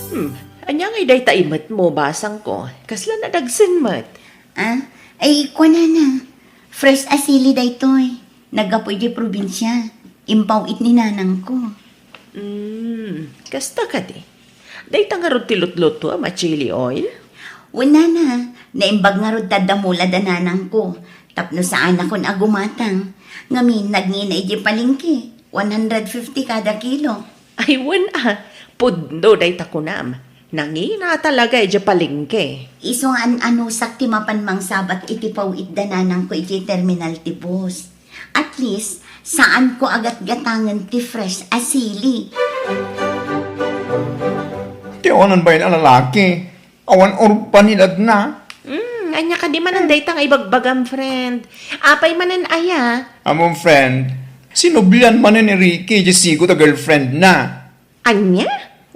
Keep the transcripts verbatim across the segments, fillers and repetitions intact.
Hmm, ania ngay dayta imet mo, basangko? Kasla nadagsen met. Ah, ay, kuanana. Fresh a sili daytoy. Naggapu idiay probinsia. Impaw-it ni nanangko. Hmm, kasta kadi. Dayta ngarud ti lutlutuam a chili oil? Wen nana, naimbag ngarud ta adda mula da nanangko. Tapno saanakon a gumatang. Ngamin, nagngina idiay palengke. One hundred fifty kada kilo. Ay, wen a, pudno dayta kunam. Nangina talaga idiay palengke. Isu nga an-anusak ti mapan mangsabat iti paw-it da nanangko idiay terminal ti bus. At least, saanko a gatgatangen ti fresh a sili. Ti awanan bain a lalaki, awan urbanidadna. Hmm, ania kadi manen dayta nga ibagbagam, friend? Apay manen aya? Amom, friend, sinublian manen ni Ricky, idiay sigut a girlfriendna. Ania?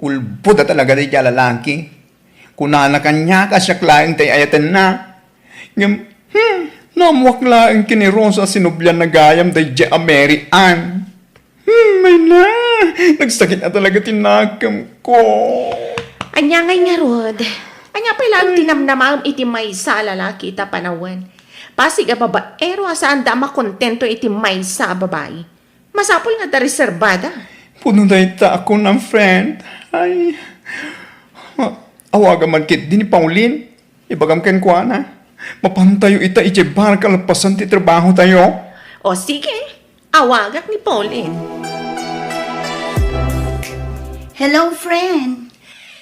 Ulbod a talaga daydiay a lalaki. Kunana kaniak a siak laeng ti ay-ayatenna. Ngem, hmm, naammoak laeng ken ni Rosa a sinublianna gayam daydiay a Mary Ann. Hmm, ay na, nagsakit a talaga ti nakemko. Ania ngay ngarud? Ania pay laeng ti namnamaem iti maysa a lalaki ita panawen? Pasig a babaero a saanda a makontento iti maysa a babai. Masapul nga adda reserbada. Pudno dayta a kunam, friend. Ay, awagam man ketdi ni Pauline. Ibagam kenkuana. Mapantayo ita idiay bar kalpasan ti trabahotayo. O sige, awagak ni Pauline. Hello, friend.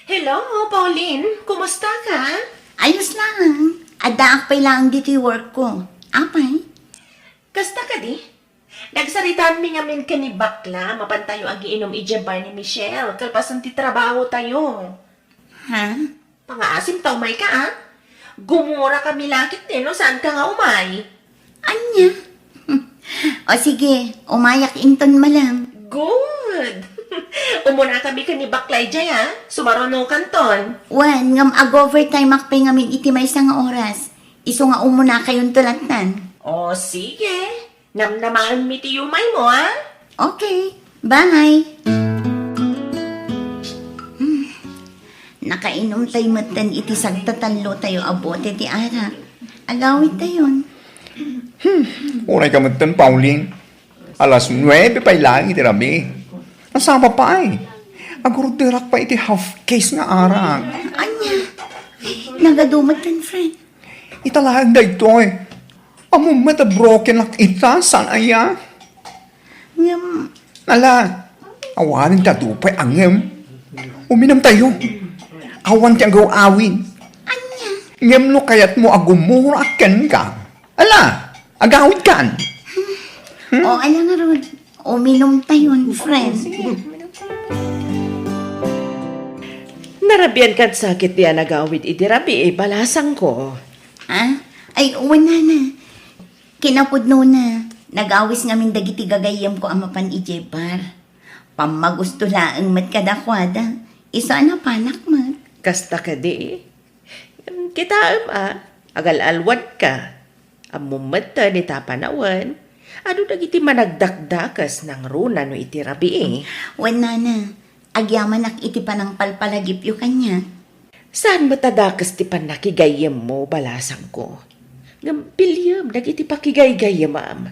Hello, Pauline. Kumusta ka? Ayos lang. Addaak pay lang ditoy work ko. Apay? Kasta kadi? Nagsaritaanmi ngamin ken ni Bakla, mapantayo agiinum idiay bar ni Michelle, kalpasan ti trabahotayo. Ha? Pangaasim ta umay ka, a? Gumura kami lakit ti no saan ka nga umay. Ania? O sige, umayak inton malam. Good! Umuna kami ken ni Bakla idiay, a? Sumaruno kanton. Wen, ngem ag-overtime ak pay ngamin iti maysa nga oras. Isu nga umuna kayonto lattan. O, sige. Namnamaenmi ti yumaymo, a? Okay. Bye. Hmm. Nakainumtay metten iti sagtatallotayo a bote ti arak. Agawidtayon. Hmm. Unay ka metten, Pauline. Alas nuebe pay laeng iti rabii. Nasapa pay. Agurderak pay iti half case nga arak. Ania? Nagadu metten, friend. Ita laeng daytoy. Ammom met a broken ak ita, saan aya? Ngem, ala, awanen ti adu pay a ngem. Uminumtayo. Awan ti agaw-awid. Ania? Ngem no kayatmo a gumura kenka, ala, agawidkan. Hmm? O, ala ngarud. Uminumtayon, friend. Narabian kan sakit ti anagawid iti rabii, balasangko. Ha? Ay, wen nana. Kinapudnona, nagawis ngamin dagiti gagayyemko a mapan idiay bar. Pammagusto laeng met kadakuada, isu a napanak met. Kasta kadi? Kitaem a, agal-alwadka. Ammom metten ita panawen, adu dagiti managdakdakes nangruna no iti rabii. Wen nana, agyamanak iti panangpalpalagipyo kaniak. Saan met a dakes ti pannakigayyemmo, balasangko. Ngem piliem dagiti pakigaygayyemam.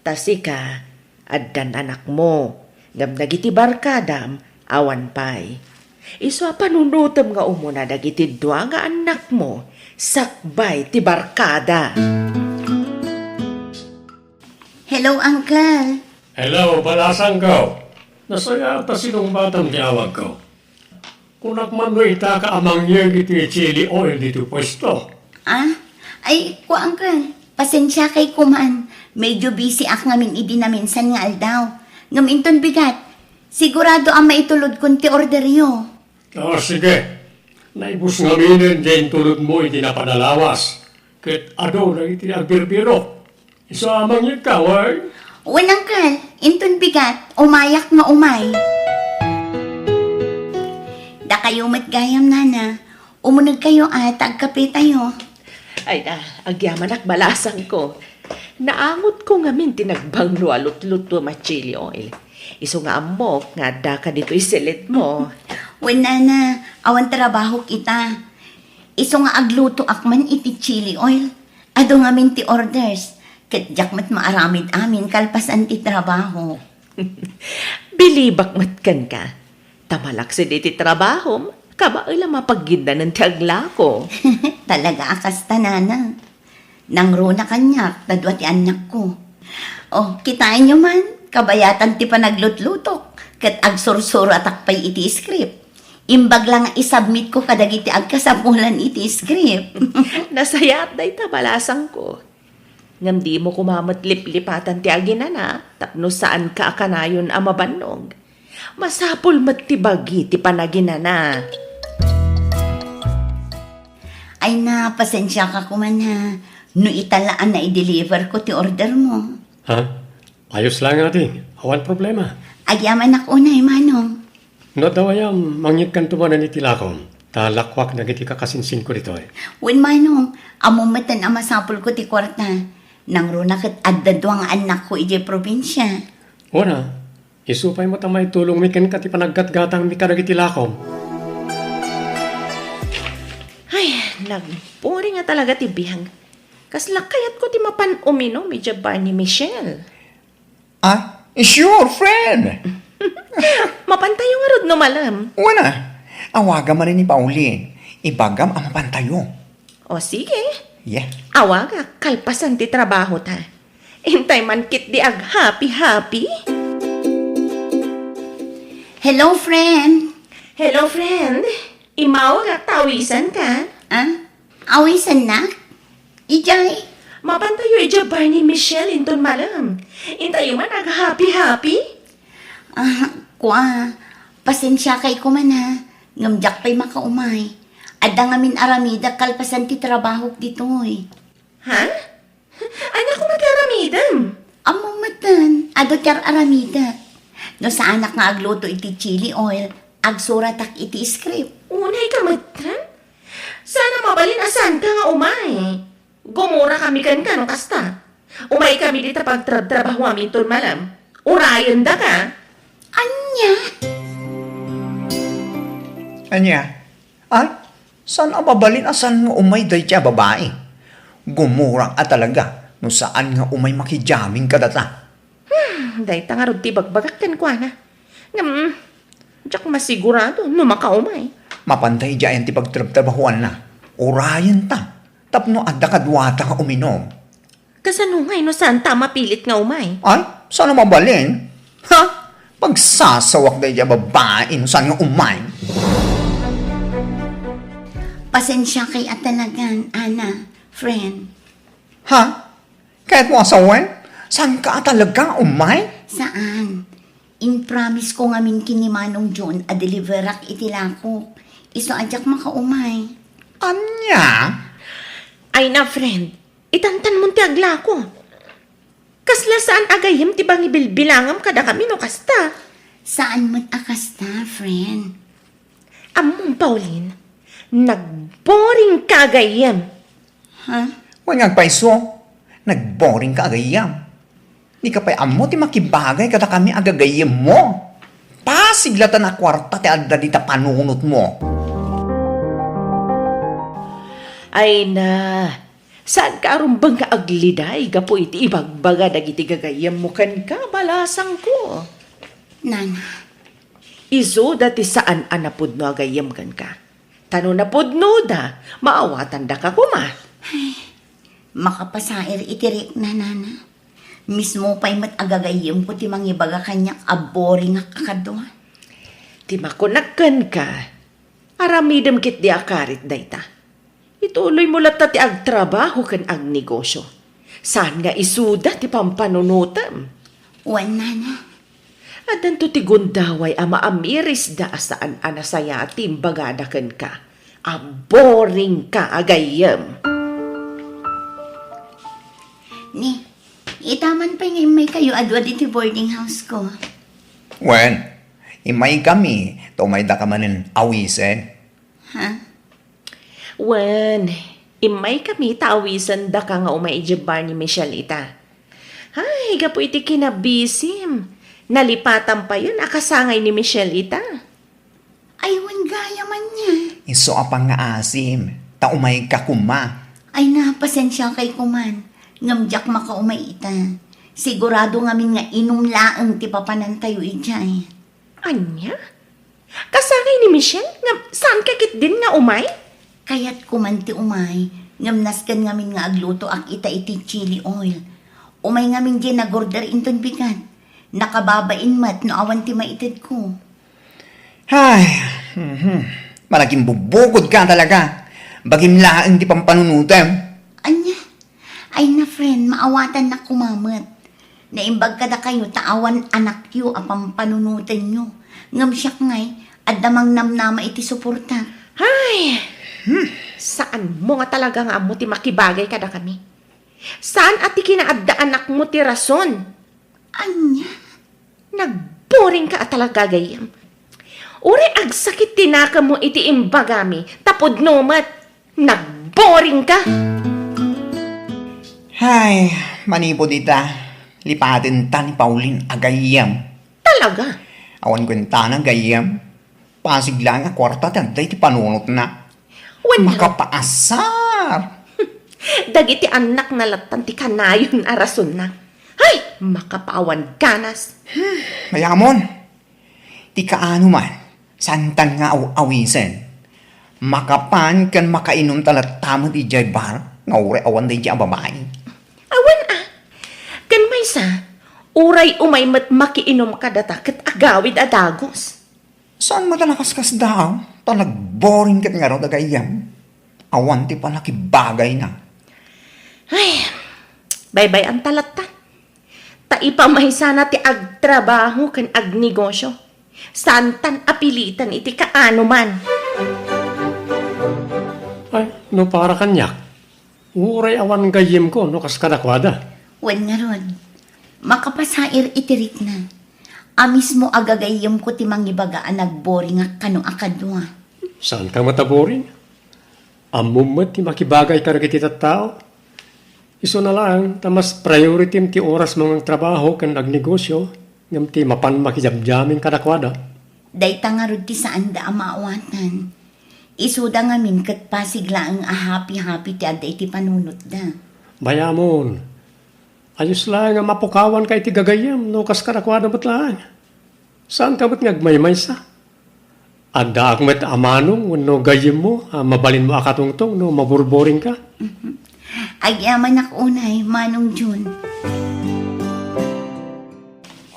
Ta sika, addan anakmo, ngem dagiti barkadam, awan pay. Isu a panunotem nga umuna dagiti dua nga annakmo, sakbay ti barkada. Hello, Uncle. Hello, balasangko. Nasayaat ta sinungbatam ti awagko. Kunak man no ita ka a mangyeg iti chili oil ditoy puesto. Ah? Ay, kua, Uncle. Pasensiakay koman. Medyo busy ak ngamin idi naminsan nga aldaw. Ngem inton bigat, sigurado a maitulodkon ti orderyo. Ah, sige. Naibus ngaminen ti intulodmo iti napan a lawas. Ket adu dagiti agbirbirok. Isu a mangyegka, wen? Wen, Uncle, inton bigat, umayak nga umay. Dakayo met gayam, Nana. Umunegkayo a ta agkapetayo. Ay, ah, agyamanak balasangko. Naangotko ngamin ti nagbanglo a lutlutuem a chili oil. Isu nga ammok nga addaka ditoy silitmo. Wen, Nana, Awan trabahok ita. Isu nga aglutoak man iti chili oil. Adu ngamin ti orders. Ket diak met maaramid amin kalpasan ti trabaho. Bilibak met kenka. Ta malaksid iti trabahom, kabaela mapaggiddanen ti aglako. Talaga a kasta, nana. Nangruna kaniak, ta dua ti annakko. Oh, kitaenyo man, kabayatan ti panaglutlutok, ket agsursuratak pay iti script. Imbag la nga isubmitko kadagiti agkasapulan iti script. Nasayaat dayta, balasangko. Ngem dimo koma met liplipatan ti aginana tapno saanka a kanayon a mabannog. Masapul met ti bagi ti panaginana. Ay na, pasensiaka koma, ha. No ita la a nai-deliver ko ti order mo. Ha? Ayos lang, ate. Awan problema. Agyamanak unay, Manong. No adda gayam, mangyegkanto manen iti lakom, ta lakuak dagiti kakasinsinko ditoy. Wen, Manong, ammom metten a masapulko ti kuarta. Nangruna ket adda dua nga annakko idiay probinsia. Wen a, isu pay met a maitulongmi kenka ti panaggatgatangmi kadagiti lakom. Ay, nagboring a talaga ti biag. Kasla kayatko ti mapan uminom idiay bar ni Michelle. Ah, sure, friend. Mapantayo ngarud no malem. Wen a, awagam manen ni Pauline. Ibagam a mapantayo. O sige. Yeah. Awagak kalpasan ti trabaho ta. Intay man ketdi ag-happy-happy. Hello, friend. Hello, friend. Immawagak ta awisanka. Ah? Awisannak? Idiay? Mapantayo idiay bar ni Michelle inton malem. Intayo man ag-happy-happy. Ah, kua, pasensiakay koma, ha. Ngem diak pay makaumay. Adda ngamin aramidak kalpasan ti trabahok ditoy. Ha? Ania koma ti aramidem? Ammom metten, adu ti ar-aramidek. No saanak nga agluto iti chili oil, agsuratak iti script. Unay ka metten? Saan a mabalin a saanka nga umay. Gumura kami kenka no kasta. Umay kami dita pagtrabtrabahuam inton malem. Urayendaka. Ania? Ania? Ay, saan a mabalin a saan nga umay dayta a babai? Gumurak a talaga no saan nga umay makijamming kadata. Hmm, dayta ngarud ti ibagbagak kenkuana. Ngem, diak masigurado no makaumay. Mapantay idiay ayan ti pagtrabtrabahuanna. Urayenta. Tapno adda kaduata nga uminom. Kasano ngay no saanta a mapilit nga umay? Ay, saan a mabalin? Ha? Pagsasawak daydiay a babai no saan nga umay. Pasensiakay a talagan, Ana, friend. Ha? Kayatmo a sawen? Saanka a talaga umay? Saan. Impromise ko ngamin ken ni Manong John a deliverak iti lakok. Isu a diak makaumay. Ania? Ay na, friend. Itantanmon ti aglako. Kasla saan a gayyem ti pangibilbilangam kadakami no kasta? Saan met a kasta, friend. Ammom, Pauline, nagboring ka a gayyem. Ha? Wen nga agpayso, nagboring ka a gayyem. Dika pay ammo ti makibagay kadakami a gagayyemmo. Pasig la ta nakuarta ti adda dita panunotmo. Ay na, saanka a rumbeng nga agliday gapu iti ibagbaga dagiti gagayyemmo kenka, balasangko? Nana. Isuda ti saan a napudno a gayyem kenka. Ta no napudnoda, maawatandaka koma. Ay, makapasair iti rikna, Nana. Mismo pay met a gagayyemko ti mangibaga kaniak a boringak a kadua. Ti makunak kenka, aramidem ketdi a karit dayta. Ituloymo latta ti agtrabaho ken agnegosio. Saan nga isuda ti pampanunotem. Wen, Nana. Addanto ti gundaway a maamirisda a saan a nasayaat ti imbagada kenka a boring ka a gayyem. Ni, ita man pay nga immaykayo a dua ditoy boarding house ko. Wen, immaykami ta umaydaka manen awisen. Ha? Wen, immaykami ta awisendaka nga umay idiay bar ni Michelle ita. Ay, gapu iti kinabisim, nalipatam payen a kasangay ni Michelle ita. Ay, wen Kaya man niya. Isu a pangngaasim, ta umayka koma. Ay na, pasensiakay koman. Ngem diak makaumay ita. Sigurado ngamin nga inum laeng ti papanantayo idiay. Ania? Kasangay ni Michelle nga saanka ketdin nga umay? Kayatko man ti umay, ngem nasken ngamin nga aglutoak ita iti chili oil. Umay ngamin diay nagorder inton bigat. Nakababain met no awan ti maitedko. Ay, mhm. Managimbubukodka talaga. Bagim laeng ti pampanunotem. Ania? Ay na, friend, maawatannak koma met. Naimbag kadakayo ta awan anakyo a pampanunotenyo. Ngem siak ngay, adda mangnamnama iti suportak. Ay, hmm, saanmo nga talaga nga ammo ti makibagay kadakami. Saan a ti kinaaddaanakmo ti rason. Ania? Nagboringka a talaga, gayyem. Uray agsakit ti nakemmo iti imbagami, ta pudno met. Nagboringka! Hay, manipud ita, lipatenta ni Pauline a gayyem. Talaga? Awan kuentana, gayyem. Pasig laeng a kuarta ti adda iti panunotna. Wen, makapaasar! Dagiti annakna lattan ti kanayon a rasonna. Hay, makapaawan ganas! Hmm, mayamon. Ti kaano man, saantan nga aw-awisen. Makapan ken makainumta latta met idiay bar nga uray awan daydiay a babai. Awan a. Ken maysa, uray umay met makiinum kadata ket agawid a dagus. Saan met a nakaskasdaaw, ta nagboring ket ngarud a gayyem. Awan ti pannakibagayna. Ay, baybay-anta latta. Ta ipamaysana ti agtrabaho ken agnegosio. Saantan a pilitan iti kaano man. Ay, no para kaniak, uray awan gayyemko no kas kadakuada. Wen ngarud, makapasair iti rikna. A mismo a gagayyemko ti mangibaga a nagboringak kano a kadua. Saanka met a boring? Ammom met ti makibagay kadagiti tattao. Isuna laeng ta mas prioritim ti orasmo nga agtrabaho ken agnegosio ngem ti mapan makidamdaming kadakuada. Dayta ngarud ti saanda a maawatan. Isuda ngamin ket pasig laeng a happy-happy ti adda iti panunotda. Bayamon, ayos laeng a mapukawanka iti gagayyem no kas kadakuada met laeng. Saanka met nga agmaymaysa? Addaak met a manong wenno gayyemmo a mabalinmo a katungtong no maburboringka. Mhm. Agyamanak unay, Manong Jun.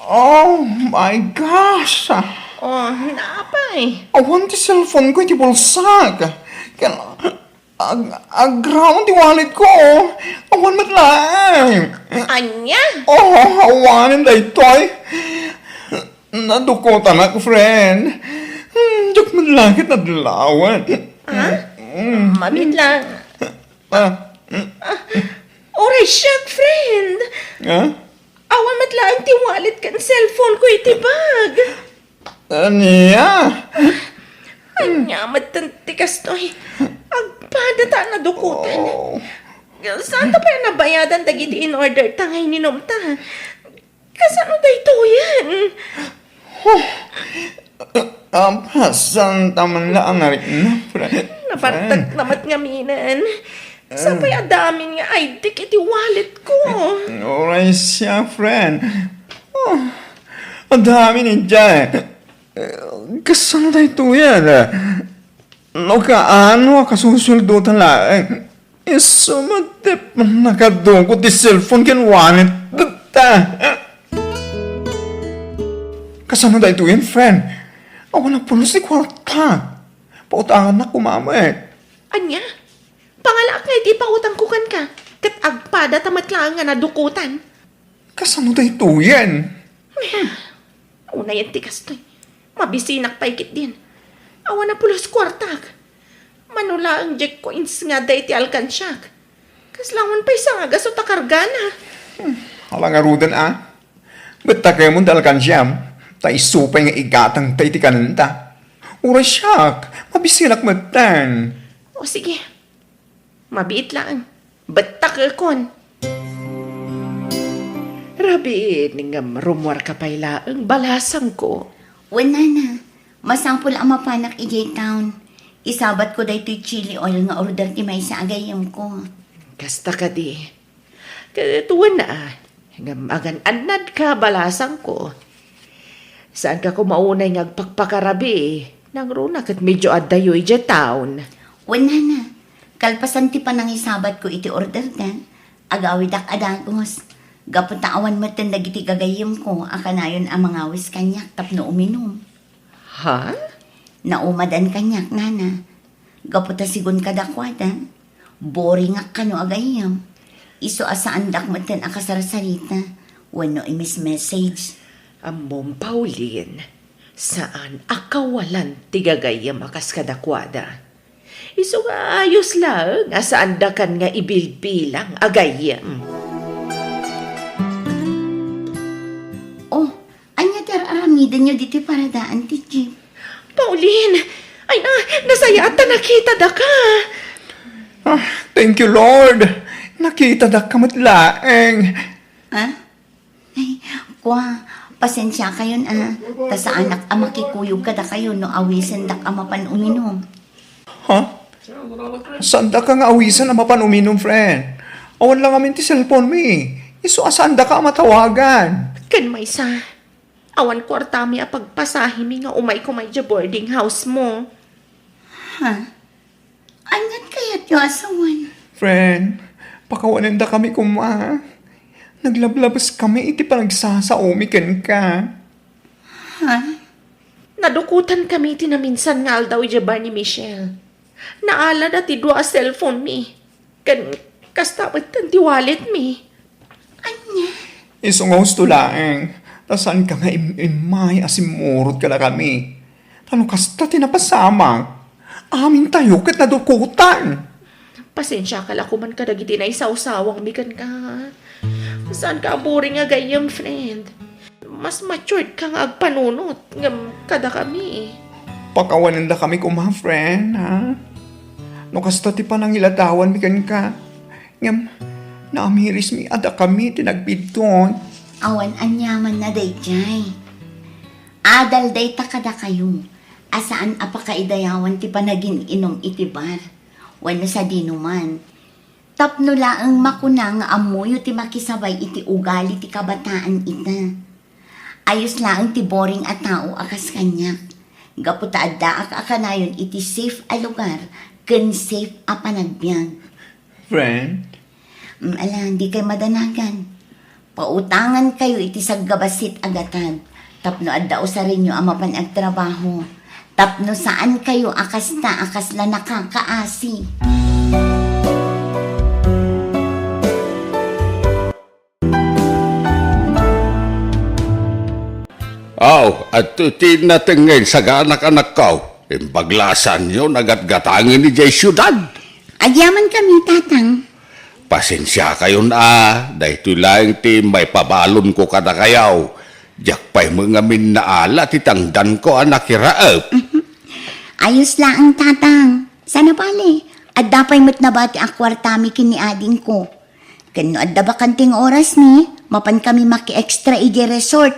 Oh my gosh! Oh, naapay? Awan ti cellphone ko iti bulsak. Ken ag-, agraman ti wallet ko. Awan met laeng. Ania? Oh, awanen daytoy. Nadukutanak, friend. Hmm, diak met laeng ket nadlawen. Ha? Mm. Mabiit lang. Ah. Ah, uray siak, friend. Ah? Awan met laeng ti wallet ken cellphone ko iti bag. Ania? Ania met ti kastoy? Agpada ta a nadukoten. Oh. Saanta pay a nabayadan dagiti in-order ta nga ininumta? Kasano daytoyen? Huh. Apasan ta man la a narikna, friend. Napartek na met ngaminen. Sapay a damin nga I D ket iti wallet ko. Uray siak, friend. Oh, adamin idiay. Kasano daytoyen? No kaano a kasusueldo ta laeng. Isu met ti pannakadukot ti cellphone ken wallet ta. Kasano daytoyen, friend? Awan a pulos ti kuarta. Pautangannak koma met. Ania? Pangalaak nga iti ipautangko kenka, ket agpada ta met laeng nga nadukotan. Kasano daytoyen? Unayen ti kastoy. Mabisinak pay ketdin. Awan a pulos kuartak. Mano laeng diak coins nga adda iti alkansiak. Kasla awan pay sangagasut a kargana. Hmm, ala ngaruden a. Bettakemon ti alkansiam, ta isu pay nga igatangta iti kanenta. Uray siak, mabisinak metten. O sige, mabiit laeng. Bettakekon. Rabiin, ngem rummuarka pay laeng, balasangko. Wen, nana, Masapul a mapanak idiay town. Isabatko daytoy chili oil nga order ti maysa a gayyemko. Kasta kadi. Ket wen a, ngem agan-annadka, balasangko. Saanka koma unay nga agpakpakarabii, nangruna ket medio addayo idiay town. Wen, nana, kalpasan ti panangisabatko iti orderda, agawidak a dagus. Gapu ta awan metten dagiti gagayyemko a kanayon a mangawis kaniak tapno uminum. Ha? Naumadan kaniak, nana. Gapu ta sigun kadakuada, boringak kano a gayyem. Isu a saandak metten a kasarsarita wenno imis-message. Ammom, Pauline, saan a kawalan ti gagayyem a kas kadakuada. Isu nga ayos laeng a saandakan nga ibilbilang a gayyem. Oh, ania ti ar-aramidenyo ditoy paradaan ti jeep? Pauline! Ay na, nasayaat ta nakitadaka! Ah, thank you, Lord! Nakitadaka met laeng. Ha? Ay, kua, pasensiakayon a, ta saanak a makikuyog kadakayo no awisendak a mapan uminum. Ha? Saandaka nga awisen a mapan uminum, friend? Awan la ngamin ti cellphone mi. Isu a saandaka a matawagan. Ken maysa, awan kuartami a pagpasahemi nga umay koma idiay boarding house mo. Ha? Aniat kayatyo a sawen? Friend, pakawanendakami koma. Naglablabeskami iti panagsasaomi kenka. Ha? Nadukotankami iti naminsan nga aldaw idiay bar ni Michelle. Naalada ti dua a cellphone mi. Ken kasta metten ti wallet mi. Ania? Isu nga husto laeng, ta saanka nga im-immay a simmurot kadakami. Ta no kasta ti napasamak, amintayo ket nadukotan. Pasensiaka la koman kadagiti naisawsawangmi kenka. Saanka a boring a gayyem, friend. Mas matured ka nga agpanunot ngem kadakami. Pakawanendakami koma, friend, ha? No kasta ti panangiladawanmi kenka, ngem naamirismi a dakami ti nagbiddut. Awan aniamanna daydiay. Adal dayta kadakayo a saan a pakaidayawan ti panagin-inum iti bar wenno sadinoman. Tapno laeng makuna nga ammoyo ti makisabay iti ugali ti kabataan ita. Ayos laeng ti boring a tao a kas kaniak, gapu ta addaak a kanayon iti safe a lugar ken safe a panagbiag. Friend? Mm, ala, dikay madanagan. Pautangankayo iti saggabassit a gatad tapno adda usarenyo a mapan agtrabaho, tapno saankayo a kasta a kasla nakakaasi. Aw, adtoy ti natengngay saganak, anakko. Imbag la a saanyo nagatgatangen idiay siudad. Agyamankami, Tatang. Pasensiakayon a, daytoy laeng ti maipabalonko kadakayo. Diak pay met ngamin naala ti tangdanko a nakiraep. Mhm. Ayos laeng, Tatang. Sana bale, adda pay met nabati a kuartami ken ni adingko. Ken no adda bakante nga orasmi, mapankami maki-extra idiay resort.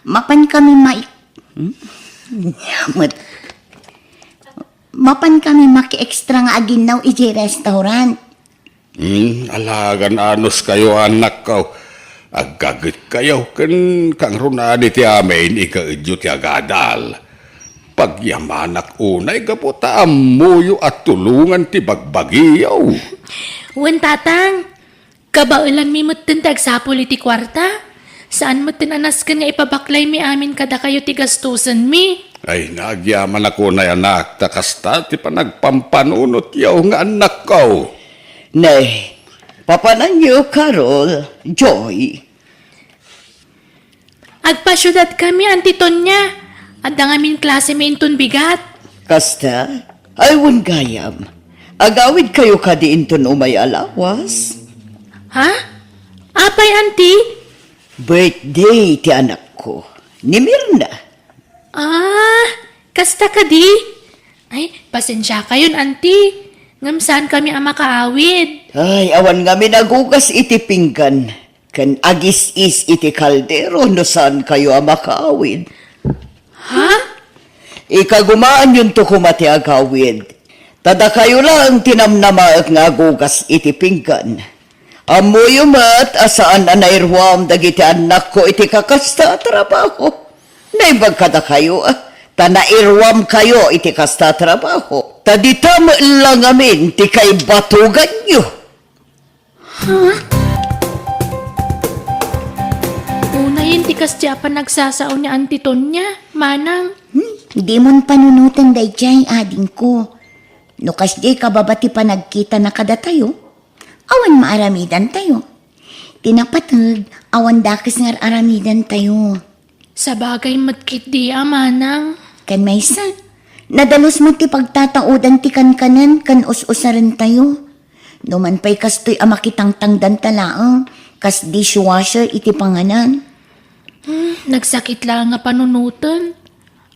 Mapankami mai-, hmm? Met. Mapankami maki-extra nga aginnaw idiay restaurant. Hmm, alagan anuskayo, anakko. Agkagitkayo ken kangrunaan iti amin, ikaedyo ti agadal. Pagyamanak unay gapu ta ammoyo a tulongan ti bagbagiyo. Wen, Tatang, kabaelanmi metten ti agsapul iti kuarta. Saan metten a nasken nga ipabaklaymi amin kadakayo ti gastusenmi. Ay, nagyamanak unay, anak, ta kasta ti panagpampanunotyo nga annakko. Ne, papananyo, Carol, Joy. Agpasiudadkami, Auntie Tonya. Adda ngamin klasemi inton bigat. Kasta? Ay, wen gayam. Agawidkayo kadi inton umay a lawas? Ha? Apay, Auntie? Birthday ti anakko, ni Mirna. Ah, kasta kadi? Ay, pasensiakayon, Auntie. Ngem saankami a makaawid. Ay, awan ngamin agugas iti pinggan ken agis-is iti kaldero no saankayo a makaawid. Ha? Ikagumaanyonto koma ti agawid. Ta dakayo laeng ti namnamaek nga agugas iti pinggan. Ammoyo met a saan a nairuam dagiti annakko iti kakasta a trabaho. Naimbag kadakayo, a, ta nairuamkayo iti kasta a trabaho. Ta dita met la ngamin ti kaibatuganyo. Ha? Unayen ti kasdi a panagsasao ni Auntie Tonia, manang. Hmm, dimon panunoten daydiay, adingko. No kasdiay kababa ti panagkitana kadatayo, awan maaramidantayo. Ti napateg, awan dakes nga ar-aramidantayo. Sabagay met ketdi a, manang. Ken maysa, nadalus met ti pagtataudan ti kankanen ken us-usarentayo. No man pay kastoy a makitangtangdanta laeng, kas dishwasher iti panganan. Hmm, nagsakit laeng a panunoten.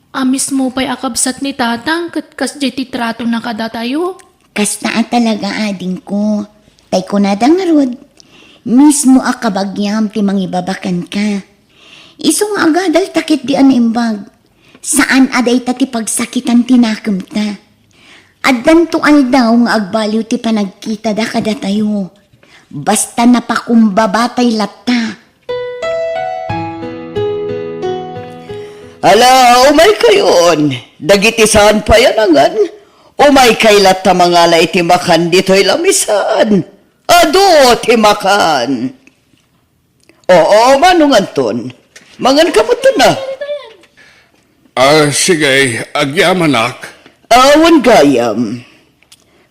A mismo pay a kabsat ni Tatang ket kasdiay ti tratona kadatayo. Kasta a talaga, adingko. Tay kunada ngarud, mismo a kabagiam ti mangibaba kenka. Isu nga agadalta ketdi a naimbag. Saan a dayta ti pagsakitan ti nakemta. Addanto aldaw nga agbaliw ti panagkitada kadatayo. Basta napakumbabatay latta. Ala, umaykayon. Dagiti saan pay a nangan, umaykay latta mangala iti makan ditoy lamisaan. Adu ti makan. Oo, Manong Anton. Mangan ka met, na. Ah, sige, agyamanak. Awan gayam.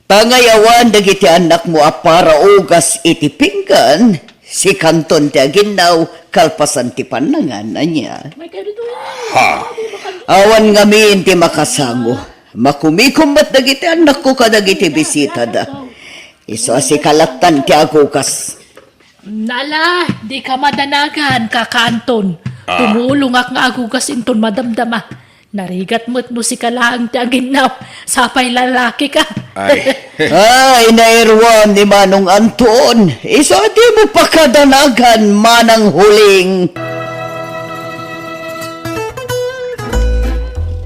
Pangayawan dagiti annakmo a para ugas iti pinggan, sikanton ti aginnaw kalpasan ti pannangan, ania? Ha? Awan ngamin ti makasango. Makumikom met dagiti annakko kadagiti bisitada. Isu a sika lattan ti agugas. Nala, dika madanagan, Kaka Anton. Ah. Tumulongak nga agugas inton madamdama. Narigat met no sika laeng ti aginnaw. Sapay lalaki ka. Ay. Ay, nairuam ni Manong Anton. Isu a dimo pakadanagan, Manang Huling.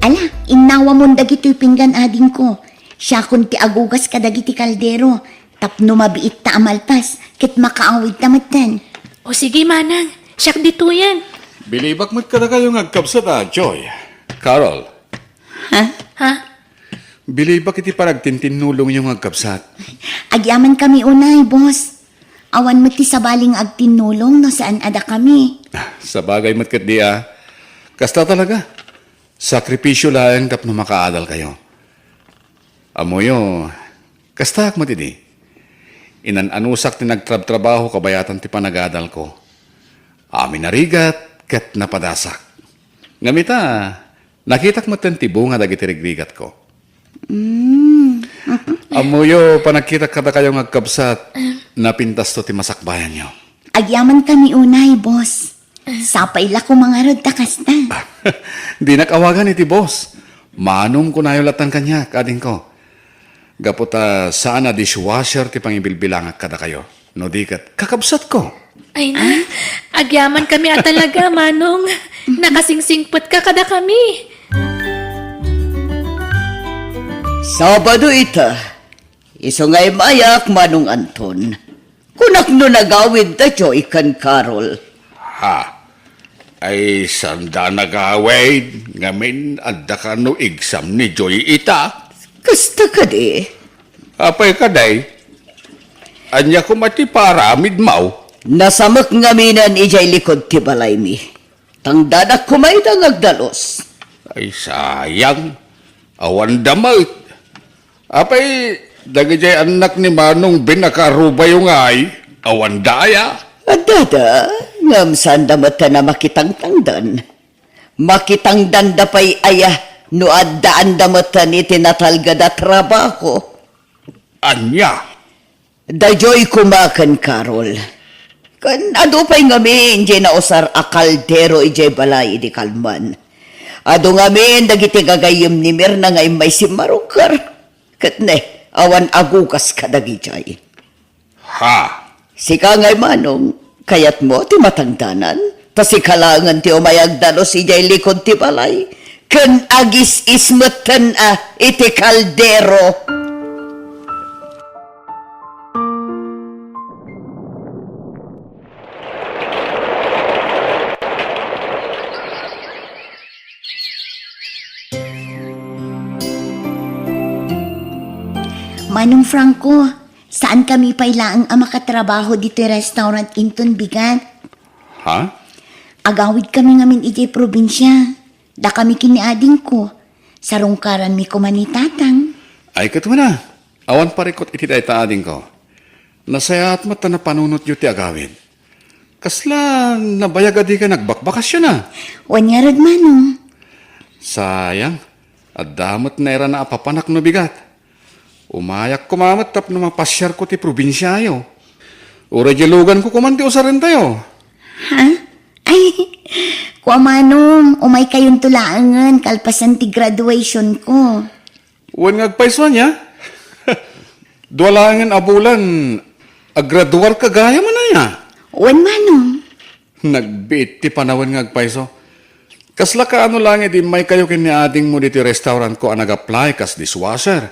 Ala, innawamon dagitoy pinggan, adingko. Siakon ti agugas kadagiti kaldero. Tapno mabiitta a malpas, ket makaawidta metten. O sige, manang, siak ditoyen. Bilibak met kadakayo nga agkabsat a, Joy. Carol. Ha? Ha? Bilibak iti panagtintinnulongyo nga agkabsat. Agyamankami unay, boss. Awan met ti sabali nga agtinnulong no saan a dakami. Sabagay met ketdi a. Kasta talaga. Sakripisyo laeng tapno makaadalkayo. Ammoyo, kastaak met idi. Inan-anusak ti nagtrabtrabaho kabayatan ti panagadalko. Amin a rigat ket napadasak. Ngem ita, nakitak metten ti bunga dagiti rigrigatko. Mm. Ammoyo, panagkitak kadakayo nga agkabsat, napintasto ti masakbayanyo. Agyamankami unay, boss. Sapay la koma ngarud ta kasta. Dinak awagan iti boss. Manong kunayo lattan kaniak, adingko. Gapu ta saan a dishwasher ti pangibilbilangak kadakayo. No di ket, kakabsatko. Ay na, agyamankami a talaga, manong. Nakasingsingpetka kadakami. Sabado ita. Isu nga immayak, Manong Anton. Kunak no nagawidda Joy ken Carol. Ha? Ay, saanda nagawid, ngamin adda kano exam ni Joy ita? Kasta kadi? Apay kadi? Ania koma ti paaramidmo? Nasamek ngaminen idiay likod ti balaymi. Tangdanak koma ida nga agdalus. Ay, sayang. Awanda met. Apay, dagidiay annak ni Manong Binakarubayo ngay, awanda aya? Addada, ngem saanda met a makitangtangdan. Makitangdanda pay aya no addaanda metten iti natalged a trabaho? Ania? Daydiay koma ken Carol. Ken adu pay ngamin diay nausar a kaldero idiay balay idi kalman. Adu ngamin dagiti gagayyem ni Mirna nga immay simmaruker. Ket ne, awan agugas kadagidiay. Ha? Sika ngay, Manong, kayatmo ti matangdanan? Ta sika laengen ti umay agdalus idiay likod ti balay. ken agis-is metten a iti kaldero. Manong Franco, saan kami pay laeng a makatrabaho ditoy restaurant inton bigat. Ha? Agawid kami ngamin idiay probinsia. Dakami ken ni adingko. Sarungkaranmi koma ni Tatang. Ay, ket wen a, awan parikut iti dayta adingko. Nasayaat met ta napanunotyo ti agawid. Kasla nabayag a dika nagbakbakasyon a? Wen ngarud, Manong. Sayang, adda met nairana a papanak no bigat. Umayak koma met tapno mapasiarko ti probinsiayo. Uray diay luganko koman ti usarentayo. Ha? Ay, kua, Manong, umaykayonto laengen kalpasan ti graduationko. Wen nga agpayso ania? Dua laengen a bulan, agraduarka gayam ania? Wen, Manong. Nagbiit ti panawen nga agpayso. Kasla kaano laeng idi immaykayo ken ni adingmo ditoy restaurantko a nag-apply kas dishwasher?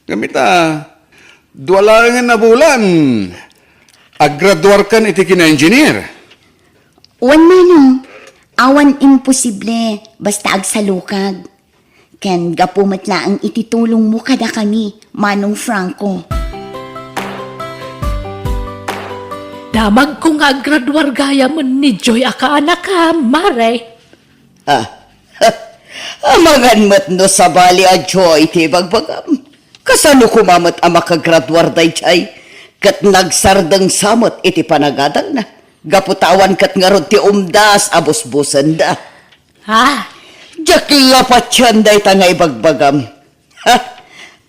Ngem ita, dua laengen a bulan, agraduarkan iti kina-engineer. Wen, Manong, awan imposible basta agsalukag. Ken gapu met laeng iti tulongmo kadakami, Manong Franco. Damagko nga agraduar gayamen ni Joy a kaanakam, Mare. Ah, amangan met no sabali a Joy ti ibagbagam. Kasano koma met a makagraduar daydiay? Ket nagsardeng sa met iti panagadalna. Gapu ta awan ket ngarud ti umdas a busbusenda. Ha? Diak la patien dayta nga ibagbagam. Ha?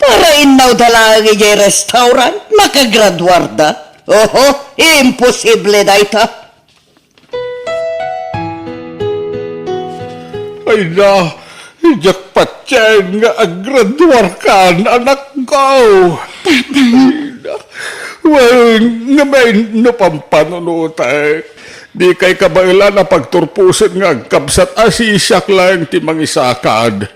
Para innawda laeng idiay restaurant, makagraduarda? Oho, imposible dayta. Ay na, diak patien nga agraduarkan, anakko. Tatang. Ay na. Well, ngamin no pampanunotek, dikay kabaelan a pagturposen nga agkabsat a siak laeng ti mangisakad.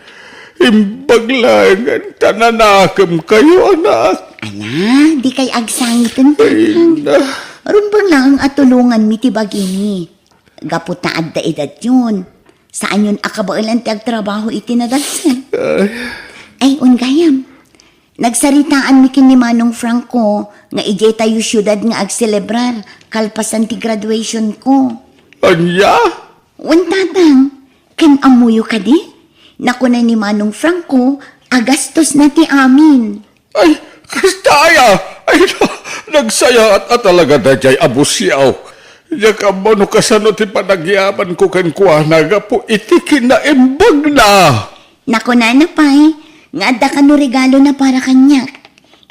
Imbag laengen ta nanakemkayo, anak. Ala, dikay agsangiten, Tatang. Ay na. Rumbeng laeng a tulonganmi ti bagimi. Gapu ta adda edadyon, saanyon a kabaelan ti agtrabaho iti nadagsen. Ay. Ay, wen gayam. Nagsaritaanmi ken ni Manong Franco nga idiay tayo siudad nga agselebrar kalpasan ti graduationko. Ania? Wen, Tatang, ken ammoyo kadi? Nakuna ni Manong Franco a gastosna ti amin. Ay, kasta aya! Ay, nagsayaat a talaga daydiay a busiaw. Diak ammo no kasano ti panagyamanko kenkuana gapu iti kinaimbagna. Nakunana pay nga adda kano regalona para kaniak.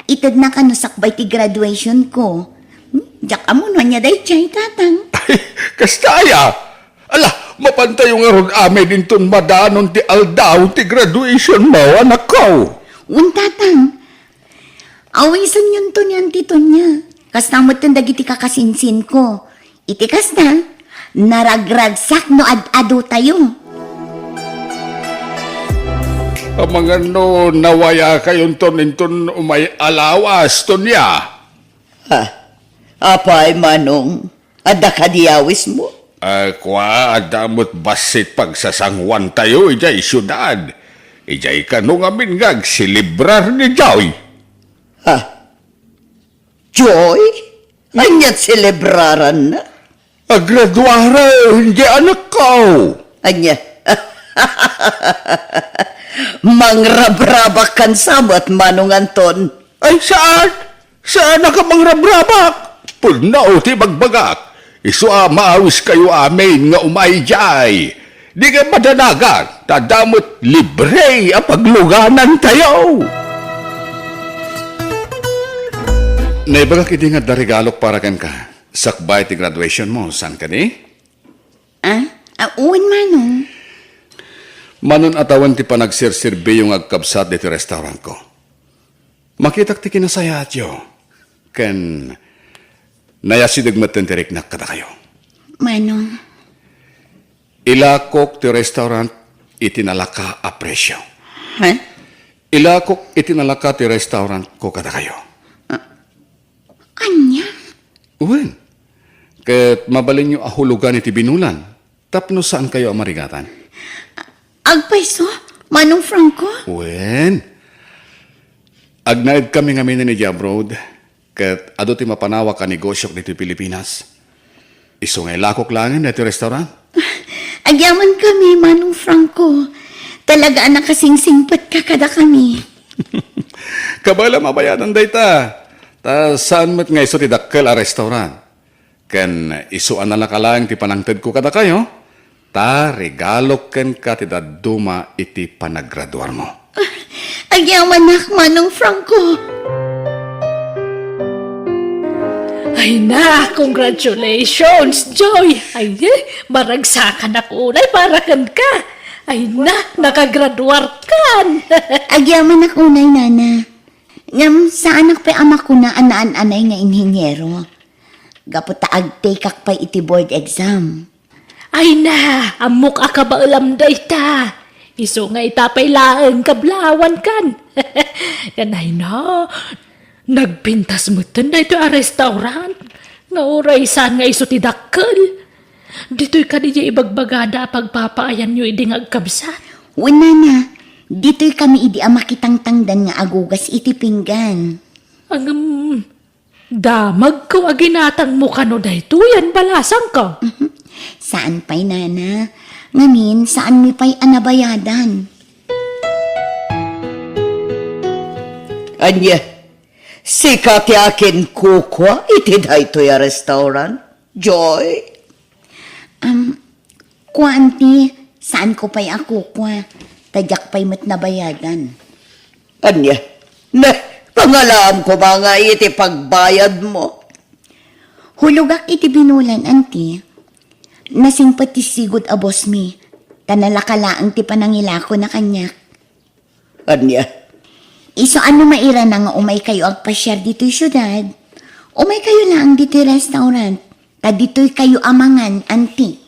Itedna kano sakbay ti graduationko. Hmm, diak ammo no ania daydiay, Tatang. Ay, kasta aya! Ala, mapantayo ngarud amin inton madanon ti aldaw ti graduationmo, anakko. Wen, Tatang. Awisanyonto ni Auntie Tonia. Kasta metten dagiti kakasinsinko. Iti kasta, naragragsak no ad-adotayo. Amangan no nawayakayonton inton umay a lawas, Tonia. Ah, apay, Manong? Adda kadi awismo? Ah, kua, adda met bassit pagsasanguantayo idiay siudad. Idiay kano ngamin nga agselebrar ni Joy. Ha? Joy? Ania't selebraranna? Agraduaren diay anakko. Ania? Mangrabrabak kan sa met, Manong Anton. Ay, saan? Saan a ka mangrabrabak? Pudno ti bagbagak. Isu a maawiskayo amin nga umay idiay. Dikay madanagan, ta adda met libre a pagluganantayo. Naibagak idi nga adda regalok para kenka. Sakbay ti graduationmo, saan kadi? Ah? Ah, wen, Manong. Manon a tawen ti panagserserbiyo nga agkabsat ditoy restaurantko. Makitak ti kinasayaatyo, ken nayasideg metten ti riknak kadakayo. Manong. Ilakok ti restaurant iti nalaka a presio. Ha? Ilakok iti nalaka ti restaurantko kadakayo. Ania? Wen, ket mabalinyo a hulugan iti binulan tapno saankayo a marigatan. Agpayso, Manong Franco? Wen, agnaed kami ngamin iti abroad, ket adu ti mapanawak a negosiok ditoy Pilipinas. Isu nga ilakok laengen daytoy restaurant. Agyamankami, Manong Franco. Talaga a nakasingsingpetka kadakami. Kabaelam a bayadan dayta. Ta saan met nga isu ti dakkel a restaurant. Ken isu a nalaka laeng ti panangtedko kadakayo, ta regalok kenka ti dadduma iti panagraduarmo. Agyamanak, Manong Franco. Ay na, congratulations, Joy! Ay, eh, maragsakanak unay para kenka. Ay na, nakagraduarkan. Agyamanak unay, Nana. Ngem saanak pay a makuna a naan-anay nga inhinyero. Gapu ta agtekak pay iti board exam. Ay na, ammok a kabaelam dayta. Isu nga ita pay laeng kablawankan. Ken ay na, nagpintas metten daytoy a restaurant. Nga uray saan nga isu ti dakkel. Ditoy kadi diay ibagbagada a pagpapaayanyo idi nga agkabsat? Wen, Nana, ditoy kami idi a makitangtangdan nga agugas iti pinggan. Ngem, damagko a ginatangmo kano daytoy a balasangko. Saan pay, Nana. Ngamin, saanmi pay a nabayadan. Ania, sika ti akinkukua iti daytoy a restaurant, Joy? Am, kua, Auntie, saanko pay a kukua, ta diak pay met nabayadan. Ania? Ne, pangalaam koma nga iti pagbayadmo. Hulogak iti binulan, Auntie. Nasingpet ti sigud a bossmi, ta nalaka laeng ti panangilakona kaniak. Ania? Isu a no mairana nga umaykayo agpasiar ditoy siudad, umaykayo laeng ditoy restaurant, ta ditoykayo a mangan, Auntie.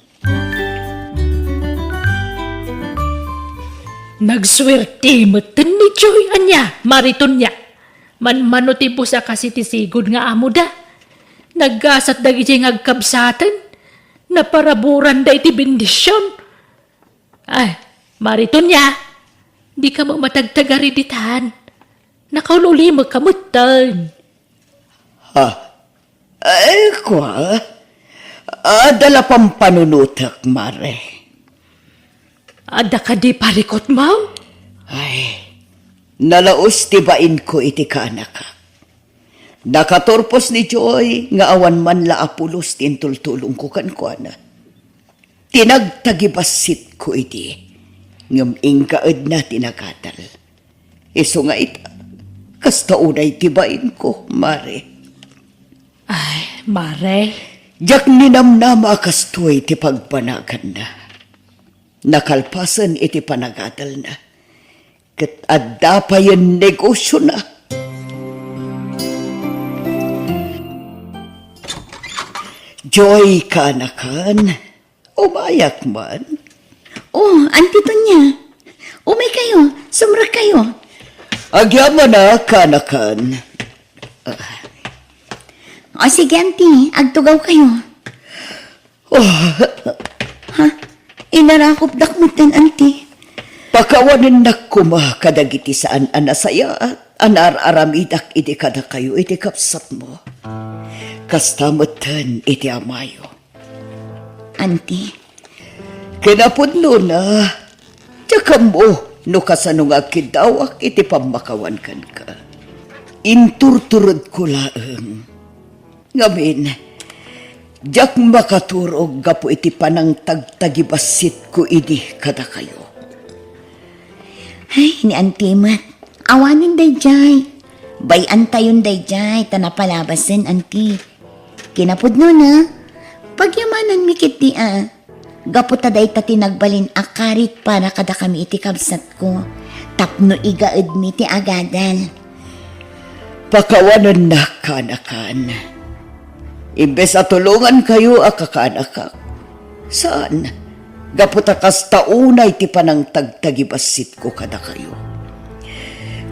Nagsuerte metten ni Joy ania, Mari Tonia. Manmano ti boss a kas iti sigud nga amoda. Naggasat dagiti nga agkabsaten. Naparaburanda iti bendision. Ay, Mari Tonia, dika met matagtagari ditan. Nakaul-ulimekka metten. Ha? Ay, kua, adda la pampanunotek, Mare. Adda kadi parikutmo? Ay, nalaus ti bainko iti kaanakak. Nakaturpos ni Joy nga awan man la a pulos ti intultulongko kenkuana. Tinagtagibassitko idi, ngem inkaedna ti nagadal. Isu nga ita, kasta unay ti bainko, Mare. Ay, Mare. Diak ninamnama a kastoy ti pagbanaganna. Nakalpasen iti panagadalna, ket adda payen negosiona. Joy, kaanakan, umayak man. Oh, Auntie Tonia, umaykayo, sumrekkayo. Agyamanak, kaanakan. O sige, Auntie, agtugawkayo. Oh. Ha? Inarakopdak metten, Auntie. Pakawanennak koma kadagiti saan a nasayaat a naar-aramidak idi kadakayo iti kabsatmo. Kasta metten iti amayo. Auntie. Kinapudnona, diak ammo no kasano nga agkiddawak iti pammakawan kenka. Inturturedko laeng. Ngamin, diak makaturog gapu iti panangtagtagibassitko idi kadakayo. Ay, ni Auntie met. Awanen daydiay. Bay-antayon daydiay, ta napalabasen, Auntie. Kinapudnona, pagyamananmi ketdi a. Gapu ta dayta ti nagbalin a karit para kadakami iti kabsatko, tapno igaedmi ti agadal. Pakawanennak, kaanakan. Imbes a tulongankayo a kakaanakak, saan. Gapu ta kasta unay ti panangtagtagibasitko kadakayo.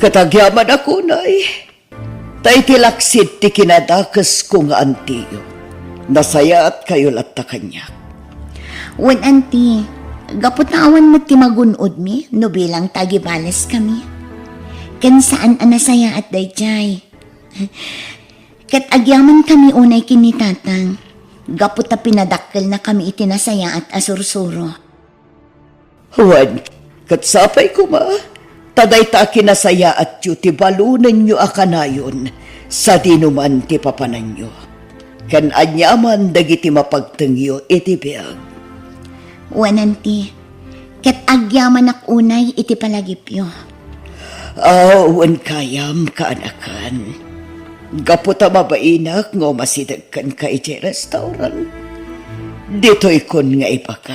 Ket agyamanak unay, ta iti laksid ti kinadakesko nga antiyo, nasayaatkayo latta kaniak. Wen, anti, gapu ta awan met ti magun-odmi no bilang ta agibales kami. Ken saan a nasayaat daydiay. Ket agyaman kami unay ken ni Tatang, gapu ta pinadakkelna kami iti nasayaat a sursuro. Wen, ket sapay koma, ta dayta a kinasayaatyo ti balonenyo a kanayon sadino man ti papananyo, ken aniaman dagiti mapagtengyo iti biag. Wen, anti, ket agyamanak unay iti palagipyo. Aw, wen kayam, kaanakan. Gapu ta mabainak nga umasideg kenka idiay restaurant, ditoykon nga ibaka.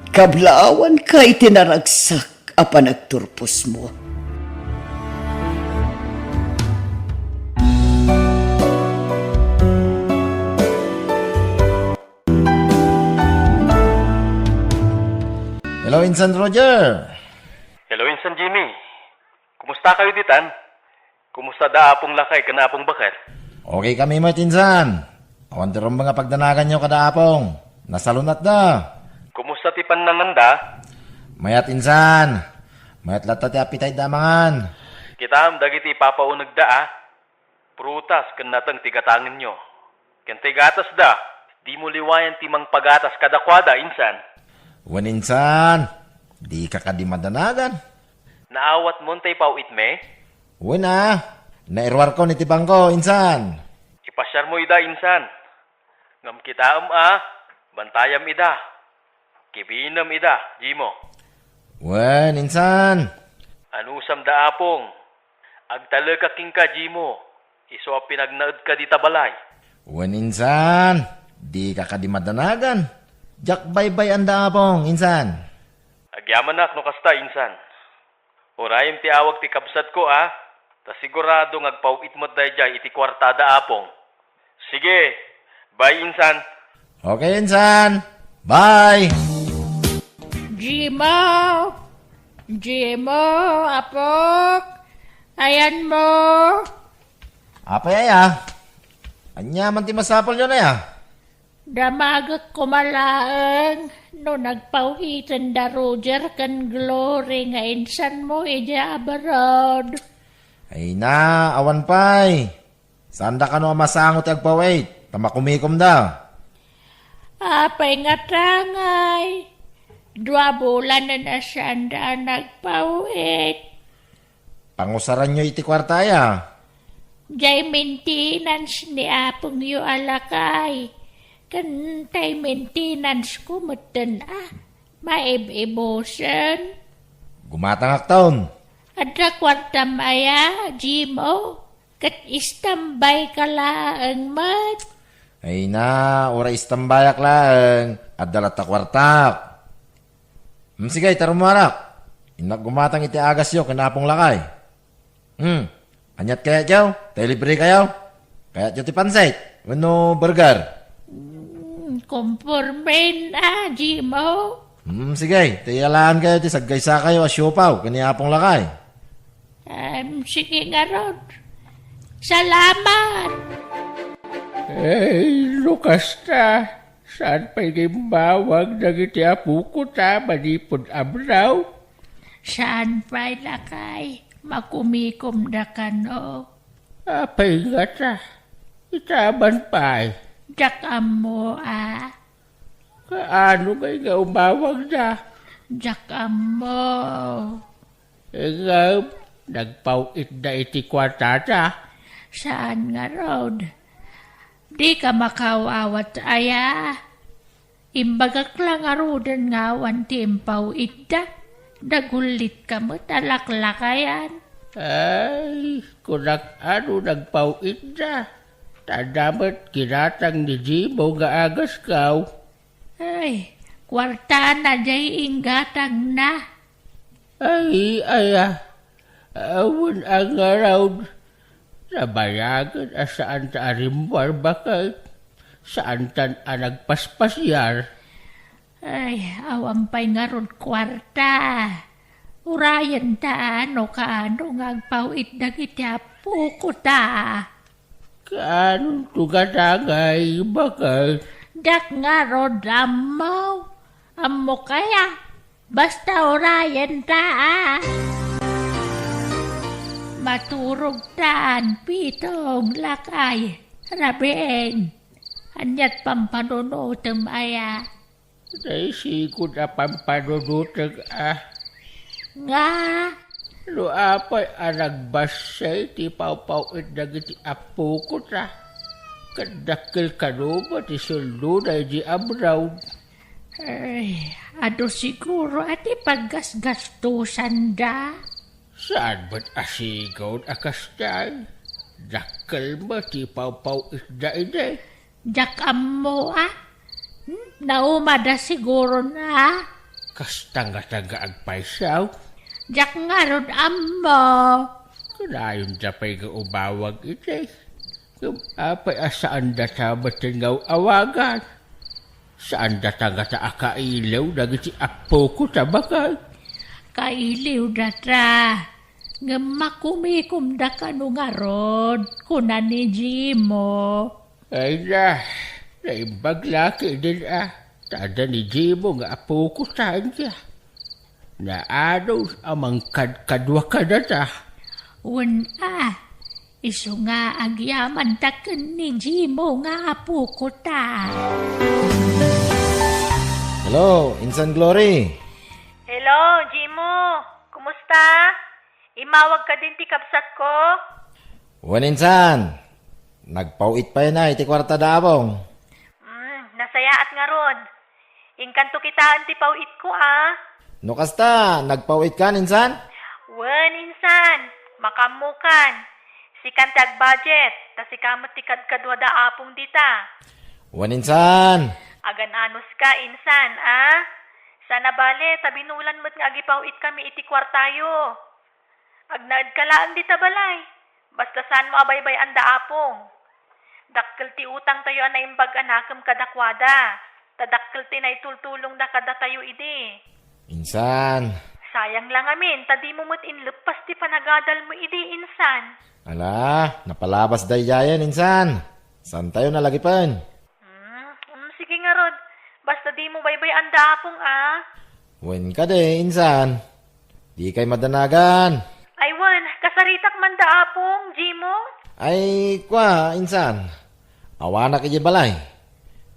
Kablaawanka iti naragsak a panagturposmo. Hello, Insan Roger. Hello, Insan Jimmy. Kumusta kayo ditan? Kumusta da Apong Lakay ken Apong Baker? Okay kami met, Insan. Awan ti rumbeng a pagdanaganyo kada Apong. Nasalunatda. Kumusta ti pannanganda? Mayat, Insan. Mayat latta ti appetite da mangan. Kitaem dagiti ipapaunegda, a. Prutas ken nateng ti gatangenyo. Ken ti gatasda, dimo liwayan ti mangpagatas kadakuada, Insan. Wen, Insan. Dika kadi madanagan. Naawatmon ti paw-itmi? Wen a, nairuarkon iti bangko, Insan. Ipasiarmo ida, Insan. Ngem kitaem a, bantayam ida. Kibinem ida, Jimo. Wen, Insan. Anusam da Apong. Agtalekak kenka, Jimo. Isu a pinagnaedka dita balay. Wen, Insan. Dika kadi madanagan. Diak baybay-an da Apong, Insan. Agyamanak no kasta, Insan. Urayem ti awag ti kabsatko, a. Ta sigurado nga agpaw-it met daydiay iti kuartada, Apong. Sige, bye, Insan. Okay, Insan. Bye. Jimo! Jimo, apok! Ayanmo! Apay aya? Ania man ti masapulyon aya? Damagek koma laeng no nagpaw-iten da Roger ken Glory nga insanmo idiay abroad. Ay na, awan pay. Saanda kano a masango ti agpaw-it, ta makumikomda. Apay ngata ngay? Dua bulanen a saanda a nagpaw-it. Pangusaranyo iti kuarta aya? Jay maintenance ni apongyo a lakay. Ken tay maintenance ko metten a maib-ibusen. Gumatangakton. Adda kuartam aya, Jimo? Ket istambay ka laeng met. Ay na, uray istambayak laeng, adda latta kuartak. Hmm, sige, ita rummuarak. Innak gumatang iti agasyo ken Apong Lakay. Hmm, aniat kayatyo? Tay libre kayo? Kayatyo ti pansit? Wenno burger? Hmm, kompormen a, Jimo. Hmm, sige, tay yalaan kayo ti saggaysa kayo a siopaw ken ni Apong Lakay. Em, sige ngarud. Salamat! Ay, no kasta, saan pay nga immawag dagiti apoko ta manipud abraw? Saan pay, lakay, makumikomda kano? Apay ngata, itaman pay. Diak ammo, a. Kaano ngay nga umawagda? Diak ammo. Ngem, nagpaw-itda iti kuartada? Saan ngarud? Dika makaawat aya? Imbagak la ngaruden nga awan ti impaw-itda. Nagullitka met a laklakayan. Ay, kunak a no nagpaw-itda. Ta adda met ginatang ni Jimo nga agasko. Ay, kuartana jay inggatangna. Ay, aya, awan a ngarud. Nabayagen a saanta a rimmuar baket. Saantan a nagpaspasiar. Ay, awan pay ngarud kuarta. Urayenta no kaano nga agpaw-it dagiti apokota. Kaanonto ngata ngay, baket? Diak ngarud ammo. Ammok aya? Basta urayenta, a. Maturogtan, Pitong, lakay, Rabing. Aniat pampanunotem aya? Naisigud a pampanunotek, a. Nga? No apay a nagbassit ti pawpaw-it dagiti apokota, ket dakkel kano met ti sueldona idiay abroad. Ay, adu siguro a ti paggasgastosanda. Saan met a sigud a kasdiay? Dakkel met ti pawpaw-itda idi. Diak ammo, a. Hmm? Naumada siguron, a. Kasta ngata nga agpayso? Diak ngarud ammo. Kanayonda pay nga umawag idi. Ngem apay a saandata metten nga awagan? Saandata ngata a kailiw dagiti apokota, baket? Kailiwdata. Ngem makumikomda kano ngarud, kuna ni Jimo. Ay na, naimbag la ketdin, a. Ta adda ni Jimo nga apokota, ania? Naanos a mangkadkadua kadata. Wen, a, isu nga agyamanta ken ni Jimo nga apokota. Hello, Insan Glory. Hello, Jimo. Kumusta? Immawag kadin ti kabsatko? Wen, Insan. Nagpaw-it pay na iti kuarta da Apong. Mm, nasayaat ngarud. Inkanto kitaen ti paw-itko, a. No kasta, nagpaw-itkan, Insan? Wen, Insan. Makaammokan. Sikan ti agbudget, ta sika met ti kadkadua da Apong dita. Wen, Insan. Agan-anoska, Insan, a. Saan a bale, ta binulan met nga agipaw-itkami iti kuartayo. Agnaedka laeng dita balay. Basta saanmo a baybay-an da Apong. Dakkel ti utangtayo a naimbag a nakem kadakuada. Ta dakkel ti naitultulongda kadatayo idi. Insan. Sayang la ngamin, ta dimo met inleppas ti panagadalmo idi, Insan. Ala, napalabas daydiayen, Insan. Saantayo a lagipen. Hmm, hmm, sige ngarud. Basta dimo baybay-an da Apong, a. Wen kadi, Insan. Dikay madanagan. Ay wen, kasaritak man da Apong, Jimo? Ay, kua, Insan. Awanak idiay balay.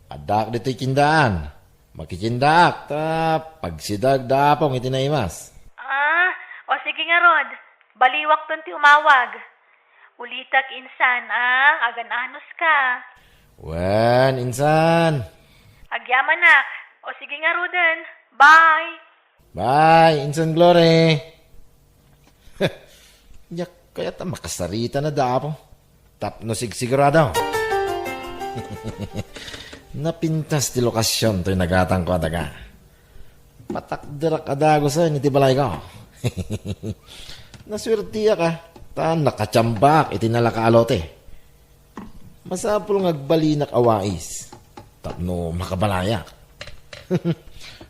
Addaak ditoy tiendaan. Makitiendaak, ta pagsidaek da Apong iti naimas. A, o sige ngarud. Baliwakton ti umawag. Ulitek, Insan, a, agan-anoska. Wen, Insan. Agyamanak. O sige ngaruden. Bye. Bye, Insan Glory. Diak kayat a makasarita na da Apo. Tapno sigsigurado. Napintas ti lokasion toy nagatangko a daga. Matakderak a dagusen iti balayko. Nasuertiak a, ta nakatiambaak iti nalaka a lote. Masapul nga agbalinak a wais tapno makabalayak.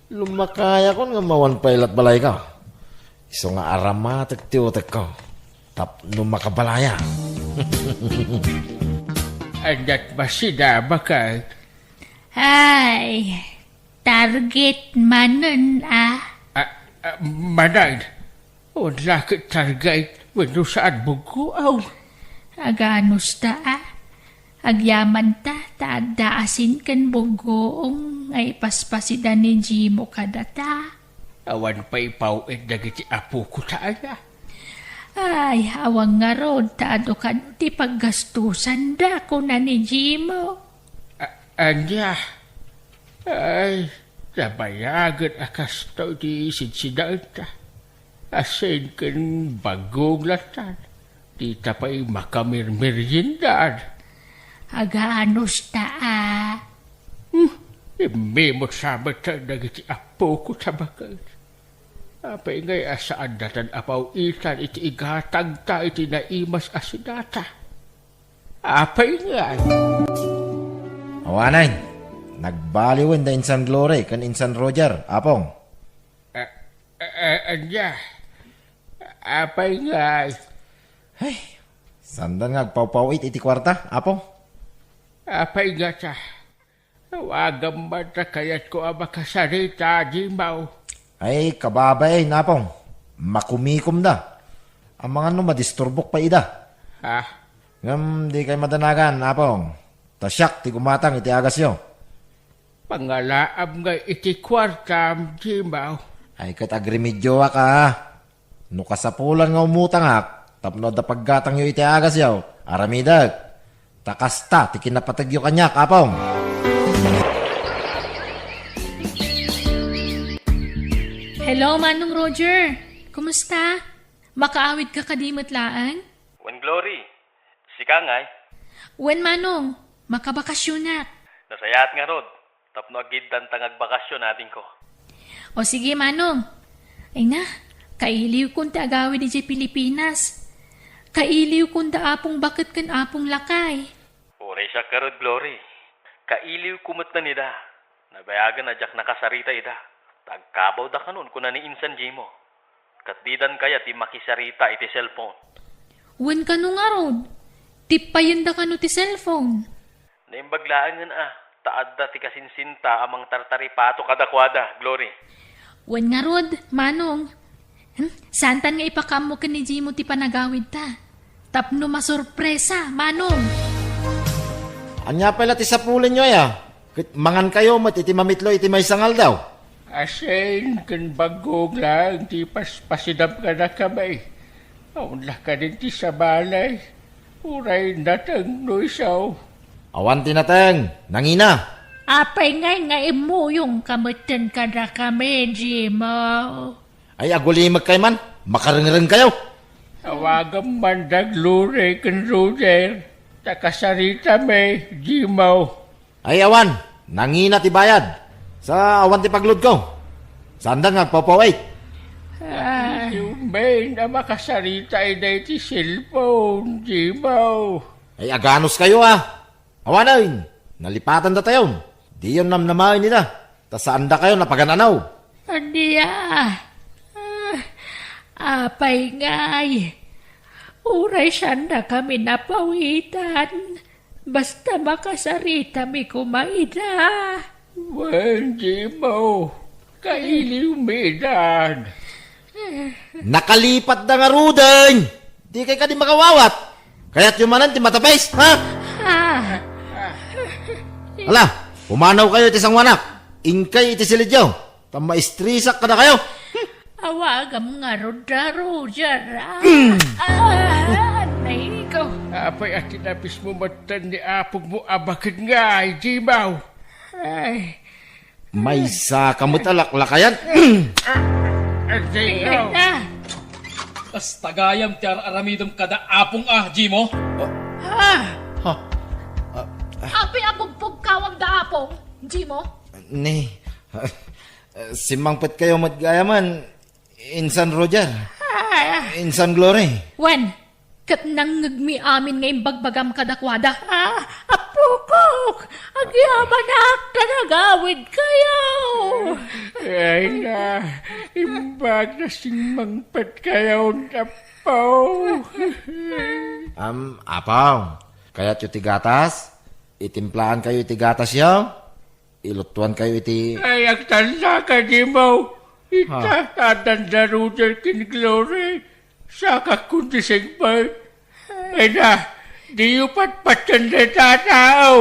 Lumakayakon nga mawan pay lat balayko. Isu nga aramatek ti utekko tapno makabalayak. Aniat masidama kay? Ay, target manen a. Ah, ah, manen. Wen la ket target wenno saan, buggoaw. Aganos ta a. Agyamanta ta adda asin ken buggoong nga ipaspasida ni Jimo kadata. Awan pay ipaw-it dagiti apoko ta aya. Ay, awan ngarud ta adu kano ti paggastosanda, kuna ni Jimo. A-, ania? Ay, nabayagen a kastoy ti sidsidaenta. Asin ken buggoong latta. Dita pay makamirmeriendaan. Aganos ta a. Hmm, immimut sa met dagiti apoko ta baket. Apay ngay a saan datan a paw-itan iti igatangta iti naimas a sidata? Apay ngay? Awanen, Nagbaliwen da insan Glory ken insan Roger, Apong. A-, a-, a-, ania? Apay ngay? Ay, sandan nga agpawpaw-it iti kuarta, Apong. Apay ngata? Awagam man ta kayatko a makasarita, Jimaw. Ay, kababain, Apong. Makumikom da. Amangan no madisturbok pay ida. Ha? Ngem di kay madanagan, Apong. Ta siak ti gumatang iti agasyo. Pangalaam ngay iti kuartam, Jimaw. Ay, ket agremedioak a. No kasapulan nga umutangak, tapno adda paggatangyo iti agasyo, aramidek. Ta kasta ti kinapategyo kaniak, Apong. Hello, Manong Roger. Kumusta? Makaawid ka kadi met laeng? Wen, Glory. Sika ngay? Wen, Manong. Makabakasionak. Nasayaat ngarud. Tapno agiddan ta nga agbakasyon, adingko. O sige, Manong. Ay na, kailiwkon ti agawid idiay Pilipinas. Kailiwkon da Apong Baket ken Apong Lakay. Uray siak ngarud, Glory. Kailiwko met ida. Nabayagen a diak nakasarita ida. Ta agkabawda kanon, kuna ni insan Jimo. Ket didan kayat ti makisarita iti cellphone. Wen kano ngarud, tippayenda kano ti cellphone? Naimbag laengen a, ta adda ti kasinsinta a mangtartaripato kadakuada, Glory. Wen ngarud, Manong. Hmm, saantan nga ipakaammo ken ni Jimo ti panagawidta. Tapno masurpresa, Manong. Ania pay la ti sapulenyo aya? Ket mangankayo met iti mamitlo iti maysa nga aldaw. Asin ken bagong laeng ti paspasidam kadakami. Awan la kadin ti sabali. Uray nateng no isu. Awan ti nateng, nangina. Apay ngay nga immuyongka metten kadakami, Jimo? Ay, agulimek kay man, makarengreng kayo. Awagam man da Glory ken Roger, ta kasaritami, Jimo. Ay, awan, nangina ti bayad. Sa awan ti pagludko. Sanda nga agpawpaw-it. Ay, umbay na makasarita ida iti cellphone, Jimo. Ay, aganos kayo, ah. Awanen, nalipatan datayon. Diyon namnamaen ida, ta saan dakayo napagan-anaw. Ania? Ah, apay ngay? Uray saan dakami napawitan. Basta makasaritami koma ida. Wen, Jimo, kailiwmi idan. Nakalipatda ngaruden. Di kay kadi makawawat. Kayatyo manen ti matapis, ha? Ah. Ala, pumanaw kayo iti sanguanak. Inkay iti silidyo. Ta maistresak kadakayo. Awagam ngarud da Roger, ah. Ah, nay ko. Apay a tinapismo metten ni apongmo a baket ngay, Jimo? Ay, Maysa ka met a laklakayan. Ay, ay, ay. Kasta gayam ti ar-aramidem kada apong a, Jimo? Ah! Ha? Ah, ah. Apay a bugpugkawam da apong, Jimo? Ni, ah, simmangpet kayo met gayamen, insan Roger. Ah. Insan Glory. Wen, ket nangngegmi amin nga imbagbagam kadakuada. Ah, apokok! Agyamanak ta nagawid kayo! Ay na, imbag na simmangpet kayo, Apo. Am, Apo, kayatyo ti gatas? Itimplaan kayo iti gatasyo? Ilutuan kayo iti Ay, agtanda ka, Jimo. Ita, Ha? Addan da Roger ken Glory. Sakak kundi singpet. Ay na, diyo patpatken dayta a tao.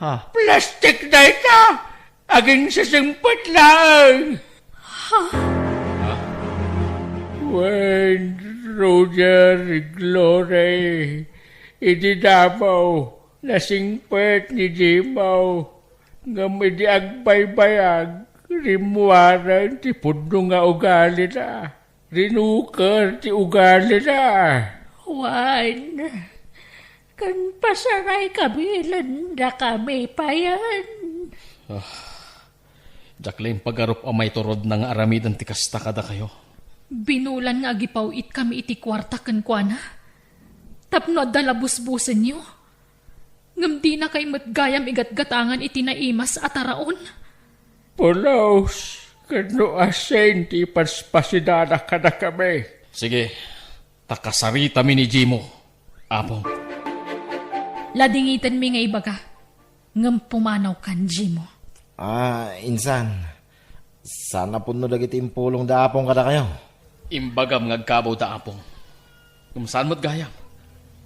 Ha? Plastik dayta. Aginsisingpet laeng. Ha? Wen, Roger, Glory, idi damo, nasingpet ni Jimo. Ngem idi agbaybayag, rimmuaren ti pudno nga ugalina. Rinuker ti ugalina. Wen, ken pasaray kabilen dakami payen. Ah, diak la impagarup a maiturodna nga aramiden ti kasta kadakayo. Binulan nga agipaw-itkami iti kuarta kenkuana tapno adda la busbusenyo. Ngem dinakay met gayam igatgatangan iti naimas a taraon. Pulos, ken no asin ti ipaspasidana kadakami. Sige, ta kasaritami ni Jimo, Apong. Ladingitenmi nga ibaga, ngem pumanawkan, Jimo. Ah, insan, saan a pudno dagiti impulong da Apong kadakayo? Imbagam nga agkabaw da Apong. Ngem saan met gayam?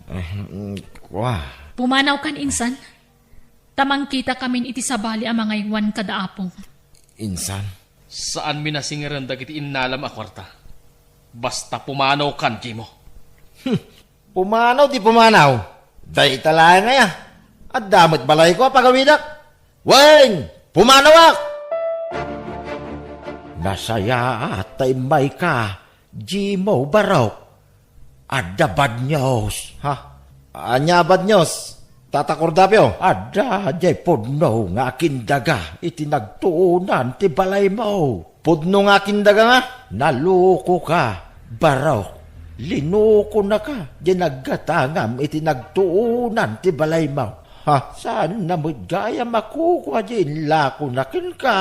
Eh, mm, kua. Pumanawkan, insan. Ta mangkitakamin iti sabali a mangaywan kada Apong. Insan? Saanmi nasingeren dagiti innalam a kuarta. Basta pumanawkan, Jimo. Hmm. Pumanaw ti pumanaw. Dayta laeng aya. Adda met balayko a pagawidak. Wen, pumanawak! Nasayaat ta immayka, Jimo Barok. Adda bad news, ha? Ania a bad news, Tata Cordapio? Adda diay pudno nga akindaga iti nagtuonan ti balaymo. Pudno nga akindaga nga? Nalukoka, Barok. Linukonaka diay naggatangam iti nagtuonan ti balaymo. Ha? Saanna met gayam a kukua diay inlakona kenka?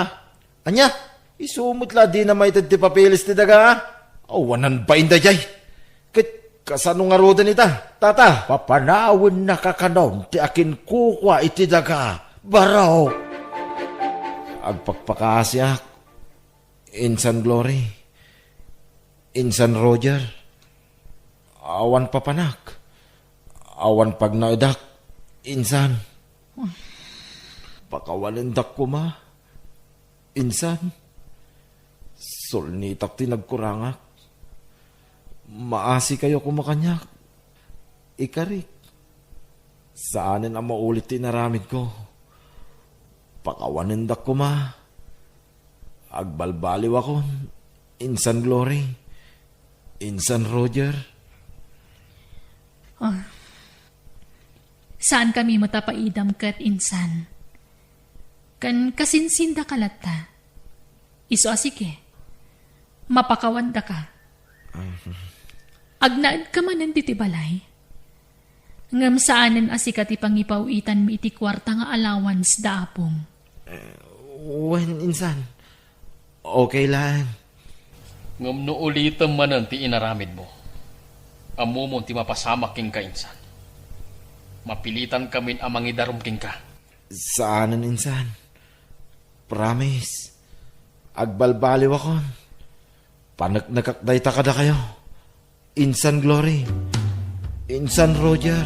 Ania? Isu met la a dina maited ti papeles ti daga? Awanan bain daydiay. Ket kasano ngaruden ita, Tata? Papanawennaka kanon ti akinkukua iti daga, Barok. Agpakpakaasiak, Insan Glory, Insan Roger. Awan papanak. Awan pagnaedak, insan. Pakawanendak koma, insan. Sulnitak ti nagkurangak. Maasikayo koma kaniak. Ikarik. Saanen a maulit ti inaramidko. Pakawanendak koma. Agbalbaliwakon, Insan Glory, Insan Roger. Oh. Saankami met a paidam ket, insan. Ken kasinsindaka latta. Isu a sige. Mapakawandaka. Agnaedka manen diti balay. Ngem saanen a sika ti pangipaw-itanmi iti kuarta nga allowance da Apong. Eh, wen, insan. Okay laeng. Ngem no ulitem manen ti inaramidmo, ammomon ti mapasamak kenka, insan. Mapilitankamin a mangidarum kenka. Saanen, insan. Promise. Agbalbaliwakon. Paneknekak dayta kadakayo. Insan Glory. Insan Roger.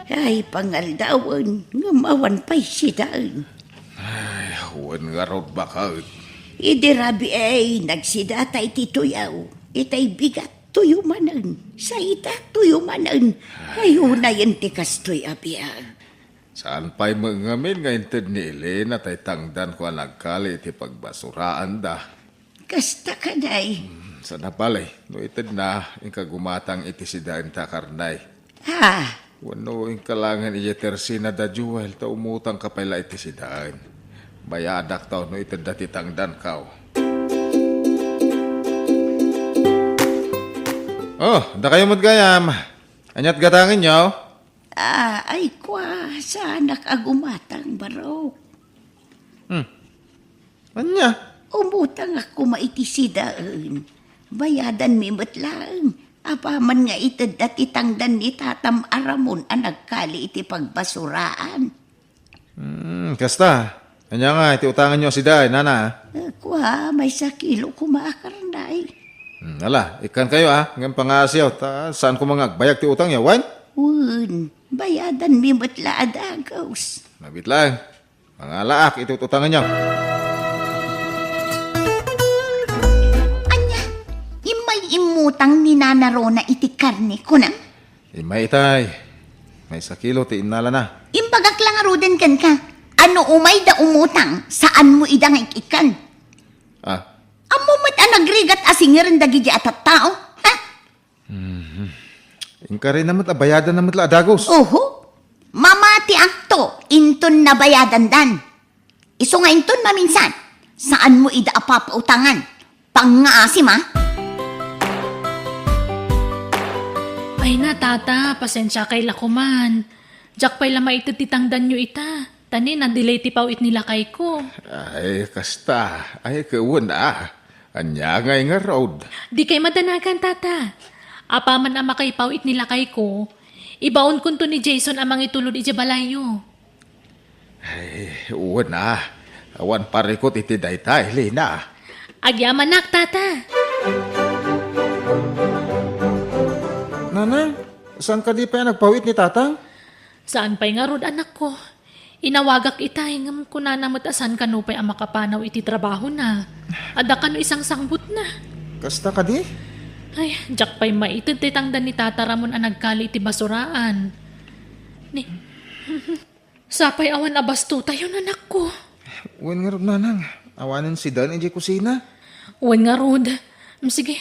Ay, pangaldawen, ngem awan pay sidaen. Ay, wen ngarud baket. Idi rabii, nagsidata iti tuyaw. Itay bigat, tuyo manen. Sa ita, tuyo manen. Ay, unayen ti kastoy a biag. Saan pay met ngamin nga inted ni Elena tay tangdanko a nagkali iti pagbasuraanda? Kasta kadi. Hmm, sana bale, no itedna, inka gumatang iti sidaen ta karnay. Ha? Wenno inka laengen idiay tersina da Joel ta umutangka pay la iti sidaen. Bayadakto no itedda ti tangdanko. Oh, dakayo met gayam. Aniat gatangenyo? Ah, ay kua, saanak a gumatang, Barok. Hmm. Ania? Umutangak koma iti sidaen. Bayadanmi met laeng. Apaman nga itedda ti tangdan ni tatam a Ramon a nagkali iti pagbasuraan. Hmm, kasta. Ania nga iti utanganyo a sidaen, nana? Eh, kua, maysa kilo koma a karnay. Hmm, ala, ikkankayo, ah. Ngem pangaasiyo, ta saan koma nga agbayag ti utangyo, wen? Wen, bayadanmi met la a dagus. Mabit laeng. Mangalaak iti ut-utanganyo. Ania? Immay immutang ni Nana Rona iti karne, kunam? Immay itay. Maysa kilo ti innalana. Imbagak la ngaruden kenka, a no umayda umutang, saanmo ida nga ik-ikkan. Ah. Ammom met a nagrigat a singeren dagidi a tattao, ha? Mhm. Inkarina met a bayadanna met la a dagus. Oho. Mamatiakto inton nabayadandan. Isu nga inton maminsan, saanmo ida a papautangan. Pangngaasim, a? Ay na, tata, pasensiakay la koman. Diak pay la maited ti tangdanyo ita, ta ni, na-delay ti paw-it ni lakayko. Ay, kasta. Ay, kawen a. Ania ngay ngarud? Dikay madanagan, Tata. Apaman a makaipaw-it ni lakayko, ibaonkonto ni Jason a mangitulod idiay balayyo. Ay, wen a. Awan parikut iti dayta, Elena. Agyamanak, Tata. Nanang, saan kadi pay a nagpaw-it ni Tatang? Saan pay ngarud, anakko? Inawagak itay, ngem kunana met a saan kano pay a makapanaw iti trabahona. Adda kano isangsangbutna. Kasta kadi? Ay, diak pay maited ti tangdan ni Tata Ramon a nagkali iti basuraan. Ni, sapay awan a bastotayon, anakko. Wen ngarud, nanang. Awanen sidaen idiay kusina. Wen ngarud. Mm, sige,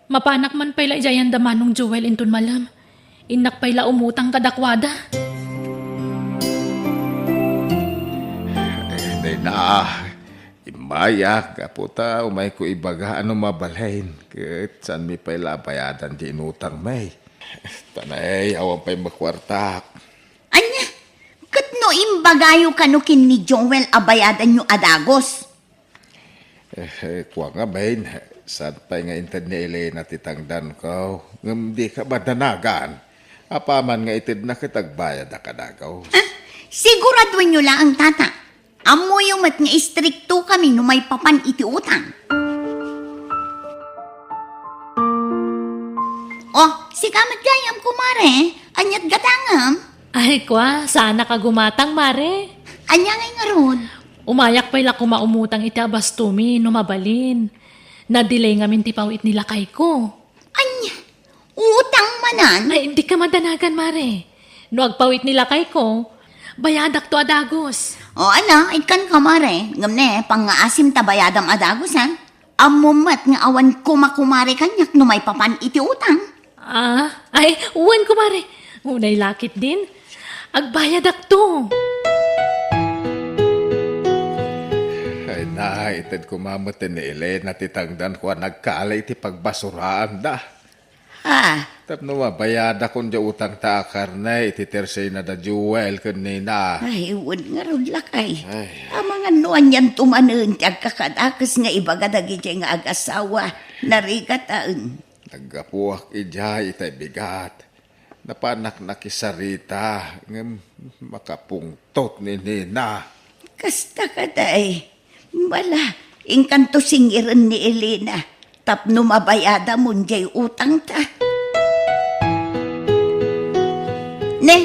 mapanak man pay la idiay anda Manong Joel inton malem. Innak pay la umutang kadakuada. Ay, dayta. Immayak, gapu ta umayko ibaga a no mabalin, ket saanmi pay la a bayadan ti inutangmi. Ta nay, awan pay makuartak. Ania? Ket no imbagayo kano ken ni Joel a bayadanyo a dagus? Eh, eh, kua ngamin, saan pay nga inted ni Elena ti tangdanko, ngem dika madanagan. Apaman nga itedna ket agbayadak a dagus. Ah, siguradoenyo laeng, Tata. Ammoyo met nga istrikto kami no maipapan iti utang. Oh, sika met gayam, kumare. Aniat gatangem? Ay, kua, saanak a gumatang, mare. Ania ngay ngarud? Umayak pay la koma umutang iti abastomi no mabalin. Na-delay ngamin ti paw-it ni lakayko. Ania? Utang manen? Ay, dika madanagan, mare. No agpaw-it ni lakayko, bayadakto a dagus. O, ala, ikkanka, mare. Ngem ne, pangngaasim ta bayadam a dagus, ha? Ammom met nga awan kumakumare kaniak no maipapan iti utang. Ah, ay, wen, kumare. Unay la ketdin. Agbayadakto. Ay, na, ited koma met ni Elena ti tangdanko a nagkali iti pagbasuraanda. Ah. Tapno mabayadakon diay utangta a karne iti tercena da Joel ken Nina. Ay, wen ngarud, lakay. Ay. Amangan no anianto manen ti agkakadakes nga ibaga dagidiay nga agasawa, narigataen. Naggapuak idiay itay bigat. Napanak nakisarita, ngem makapungtot ni Nina. Kasta kadi. Bala, inkanto singiren ni Elena tapno mabayadamon diay utangta. Ne,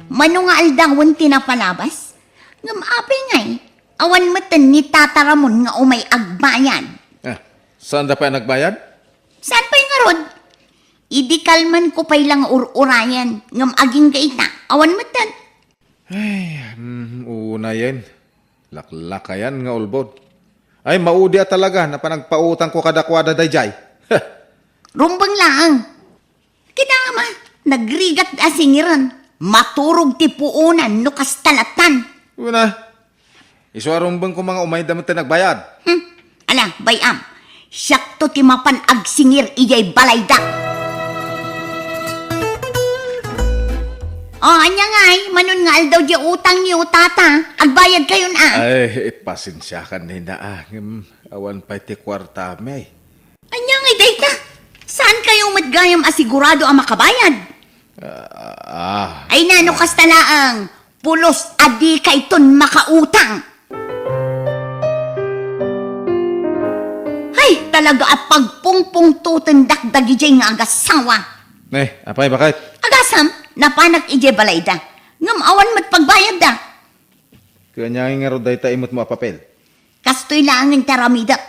mano nga aldawen ti napalabas? Ngem apay ngay, awan metten ni Tata Ramon nga umay agbayad. Ah, saanda pay a nagbayad? Saan pay ngarud? Idi kalmanko pay la nga ur-urayen, ngem agingga ita, awan metten. Ay, mm, unayen. Laklakayan nga ulbod. Ay, maudi a talaga, napan agpautangko kadakuada daydiay. Rumbeng laeng. Kita ama, nagrigat a singiren. Maturog ti puonan no kasta lattan. Una, isu a rumbeng koma nga umayda met ti nagbayad. Hmm. Ala, bay-am. Siakto ti mapan agsingir idiay balayda. O, ania ngay, manon nga aldaw diay utangyo, tata? Agbayad kayon a. Ay, pasensiakan, Nina, a. Ngem, awan pay ti kuartami. Ania ngay dayta? Saan kayo met gayam a sigurado a makabayad? Ah, ah. Ay na, no kasta laeng, pulos a dikayton makautang. Ay, talaga a pagpungpungtotendak dagidiay nga agasawa. Eh, apay, bakit? Agasam, napanak idiay balayda. Ngem awan met pagbayadda. Ania ngay ngarud dayta imutmo a papel? Kastoy laengen ti aramidek.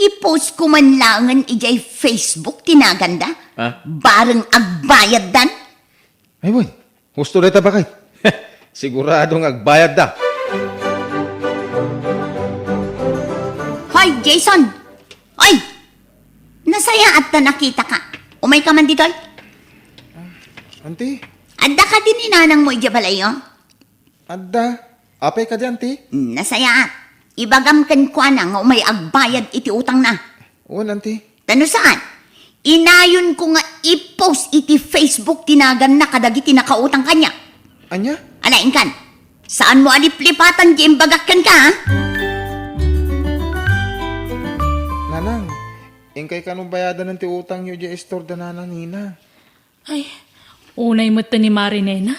I-post ko man laengen idiay Facebook ti naganda. Ha? Bareng agbayaddan. Ay, wen. Husto dayta, bakit? Sigurado nga agbayadda. Hoy, Jason! Oy! Nasayaat ta nakitaka. Umayka man ditoy? Auntie? Adda kadi ni nanangmo idiay balayyo? Adda. Apay kadi, auntie? Hmm, nasayaat. Ibagam kenkuana nga umay agbayad iti utangna. Wen, auntie. Ta no saan, inayonko nga i-post iti Facebook ti naganna kadagiti nakautang kaniak. Ania? Ala, inkan, saanmo a liplipatan ti imbagak kenka, ha? Nanang, inkay kano bayadanen ti utangyo diay store da Nana Nina? Ay, unay met ni Mare Nena.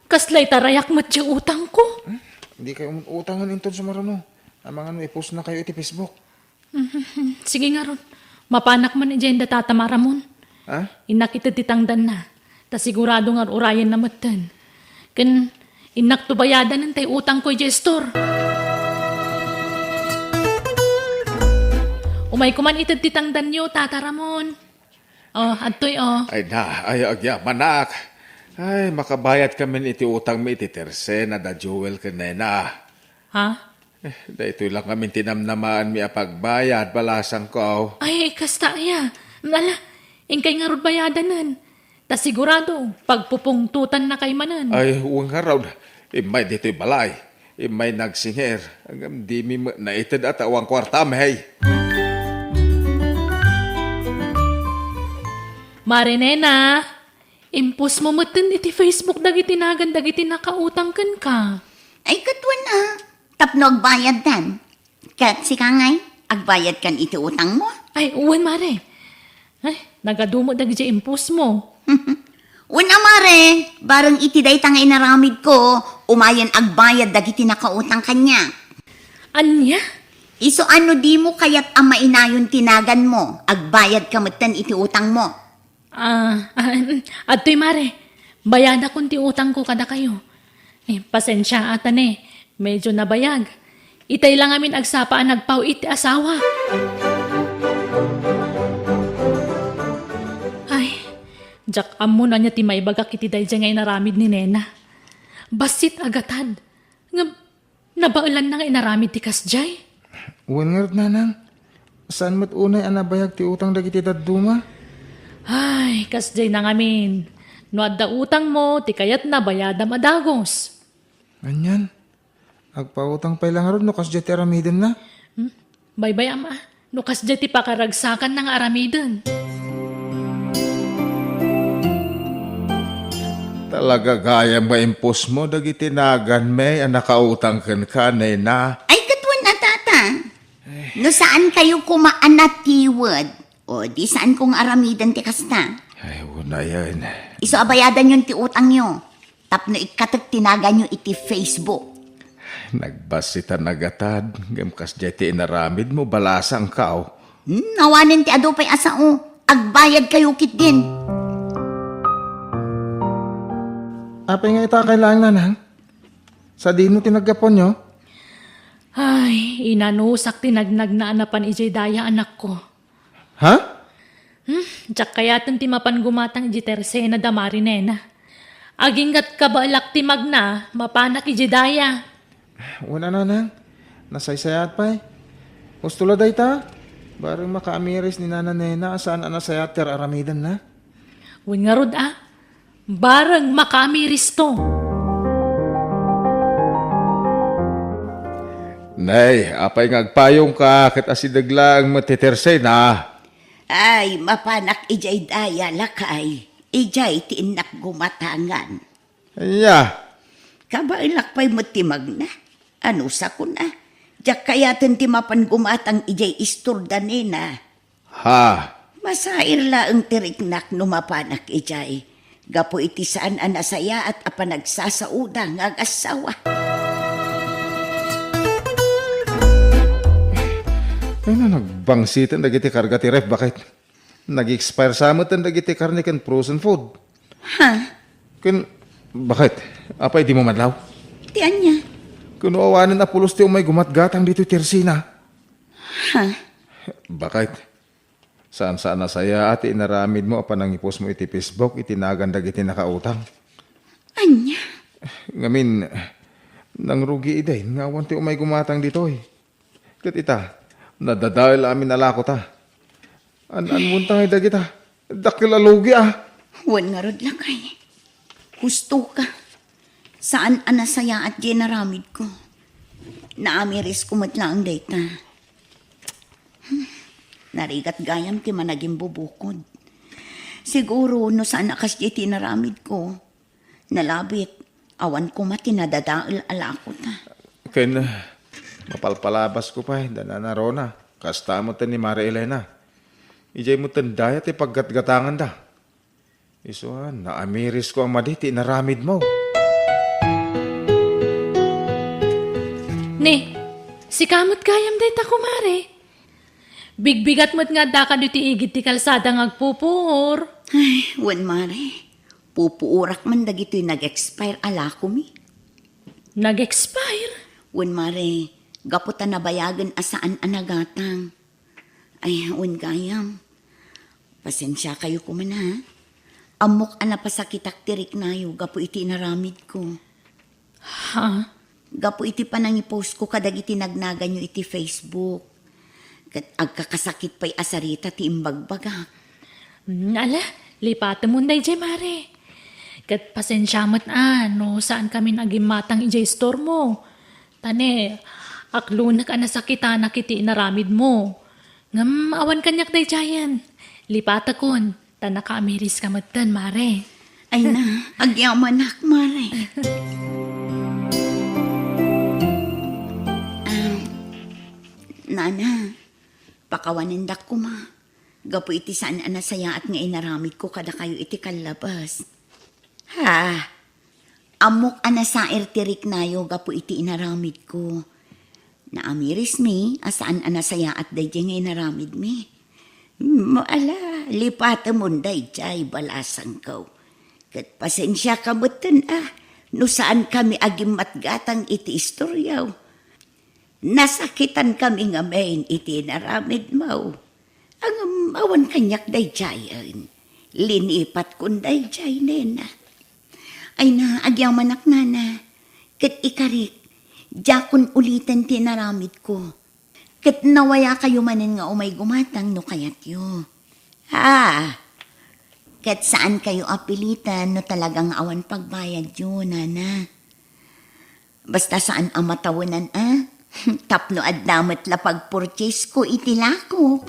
Kasla itarayak met ti utangko. Hmm? Di kayo utangan inton sumaruno. Amangan no i-post na kayo iti Facebook. Mhm. Sige ngarud, mapanak man idiay da Tata Ramon. Ha? Innak ited ti tangdanna, ta sigurado nga urayenna metten. Ken innak to bayadanen tay utangko idiay store. Umayko man ited ti tangdanyo, Tata Ramon. Oh, adtoy, oh. Ay na, ay, agyamanak. Ay, makabayad kami iti utangmi iti Tersena da Joel ken Nena. Ha? Eh, daytoy lang ngamin ti namnamaanmi a pagbayad, balasangko. Ay, kasta aya. Ala, inkay ngarud bayadanen. Ta sigurado, pagpupungtotannakay manen. Ay, wen ngarud. Immay ditoy balay. Immay nagsingir. Ngem dimi met naited a ta awan kuartam, hey. Mare Nena, impostmo metten iti Facebook dagiti nagan dagiti nakautang kenka. Ay, ket wen a. Tapno agbayaddan. Ket sika ngay, agbayadkan iti utangmo? Ay, wen, Mare. Ay, nagadu met dagiti impostmo. Wen a, Mare, bareng iti dayta nga inaramidko, umayen agbayad dagiti nakautang kaniak. Ania? Isu a no dimo kayat a mainayon ti naganmo, agbayadka metten iti utangmo. Ah, ah, adtoy, Mare. Bayadakon ti utangko kadakayo. Eh, pasensia, ata ne. Medyo nabayag. Itay lang amin agsapa a nagpaw-it ti asawa. Ay, diak ammo no ania ti maibagak iti daydiay nga inaramid ni Nena. Bassit a gatad. Ngem, nabaelanna nga inaramid ti kasdiay? Wen ngarud, Nanang. Saan met unay a nabayag ti utang dagiti dadduma? Ay, kasdiay na ngamin. No adda utangmo, ti kayatna bayadam a dagus. Anian? Agpautang pay la ngarud no kasdiay ti aramidenna? Hmm? Baybay-am a, no kasdiay ti pakaragsakanna nga aramiden. Talaga gayam nga impostmo dagiti naganmi a nakautang kenka, Nena. Ay, ket wen a, Tata. No saan kayo koma a natiwed, o di saan kong aramiden ti kasta. Ay, unayen. Isu a bayadanyon ti utangyo. Tapno ikkatek ti naganyo iti Facebook. Nagbassit a nagatad, ngem kasdiay ti inaramidmo, balasangko. Hmm, awanen ti adu pay a sao, agbayadkayo ketdin. Apay nga ita kay laeng, Nanang? Sadino ti naggapuanyo? Ay, inanusak ti nagnagna a napan idiay daya, anakko. Ha? Hmm, diak kayaten ti mapan gumatang idiay Tersena da Mare Nena. Agingga't kabaelak ti magna, mapanak idiay daya. Wen a, Nanang. Nasaysayaat pay. Husto la dayta. Bareng makaamiris ni Nana Nena a saan a nasayaat ti ar-aramidenna. Wen ngarud a. Bareng makaamiristo. Nay, apay nga agpayongka ket asideg laeng met ti Tersena? Ay, mapanak idiay daya, lakay. Idiay ti innak gumatangan. Ania? Kabaelak pay met ti magna. Anusakon a. Diak kayaten ti mapan gumatang idiay istor da Nena. Ha? Masair laeng ti riknak no mapanak idiay. Gapu iti saan a nasayaat a panagsasaoda nga agassawa. Ay na, nagbangsiten dagiti karga ti ref, baket. Nag-expire sa met dagiti karne ken frozen food. Ha? Ken, baket, apay dimo madlaw? Ti ania? Ken no awanen a pulos ti umay gumatgatang ditoy Tersena. Ha? Baket, saan-saan a sayaat ti inaramidmo a panangipostmo iti Facebook iti nagan dagiti nakautang. Ania? Ngamin, nangrugi idin nga awan ti umay gumatang ditoy. Ket ita, nadadael amin a lakota. An-anmonta ngay dagita. Dakkel a lugi a. Wen ngarud, lakay. Husto ka. Saan a nasayaat diay inaramidko. Naamirisko met laeng dayta. Hmm. Narigat gayam ti managimbubukod. Siguro, no saan a kasdiay ti inaramidko, nalabit, Awan koma ti nadadael a lakota. Ken, mapalpalabasko pay, da Nana Rona. Kasta met ni Mare Elena. Idiay met dayta ti paggatgatanganda. Isu a, naamirisko a madi ti inaramidmo. Ne, sika met gayam dayta, kumare. Bigbigat met nga addaka ditoy igid ti kalsada nga agpupuor. Ay, wen, mare. Pupuorak man dagitoy nag-expire a lakomi. Nag-expire? Wen, mare, gapu ta nabayagen a saan a nagatang. Ay, wen gayam. Pasensiakayo koma, ha? Ammok a napasakitak ti riknayo gapu iti inaramidko. Ha? Gapu iti panangipostko kadagiti nagnaganyo iti Facebook. Ket agkakasakit pay a sarita ti imbagbagak. Mm, ala, lipatemon daydiay, mare. Ket pasensia met a no saan kamin agimmatang idiay istormo. Ta ne, aklonek a nasakitanak iti inaramidmo. Ngem awan kaniak daydiayen. Lipatekon, ta nakaamiriska metten, mare. Ay na, agyamanak, mare. Ah, nana, pakawanendak koma. Gapu iti saan a nasayaat nga inaramidko kadakayo iti kallabas. Ha? Ammok a nasair ti riknayo gapu iti inaramidko. Naamirismi a saan a nasayaat daydiay nga inaramidmi. Mm, ala, lipatemon daydiay, balasangko. Ket pasensiaka metten a no saankami agimmatgatang iti istoriaw. Nasakitankami ngamin iti inaramidmo. Ngem awan kaniak daydiayen. Linipatkon daydiay, nena. Ay na, agyamanak, nana. Ket ikarik, diakon uliten ti inaramidko. Ket nawayakayo manen nga umay gumatang no kayatyo. Ah, ket saankayo a pilitan no talaga nga awan pagbayadyo, nana. Basta saan a matawenan a, tapno adda met la pagpurchasesko iti lako.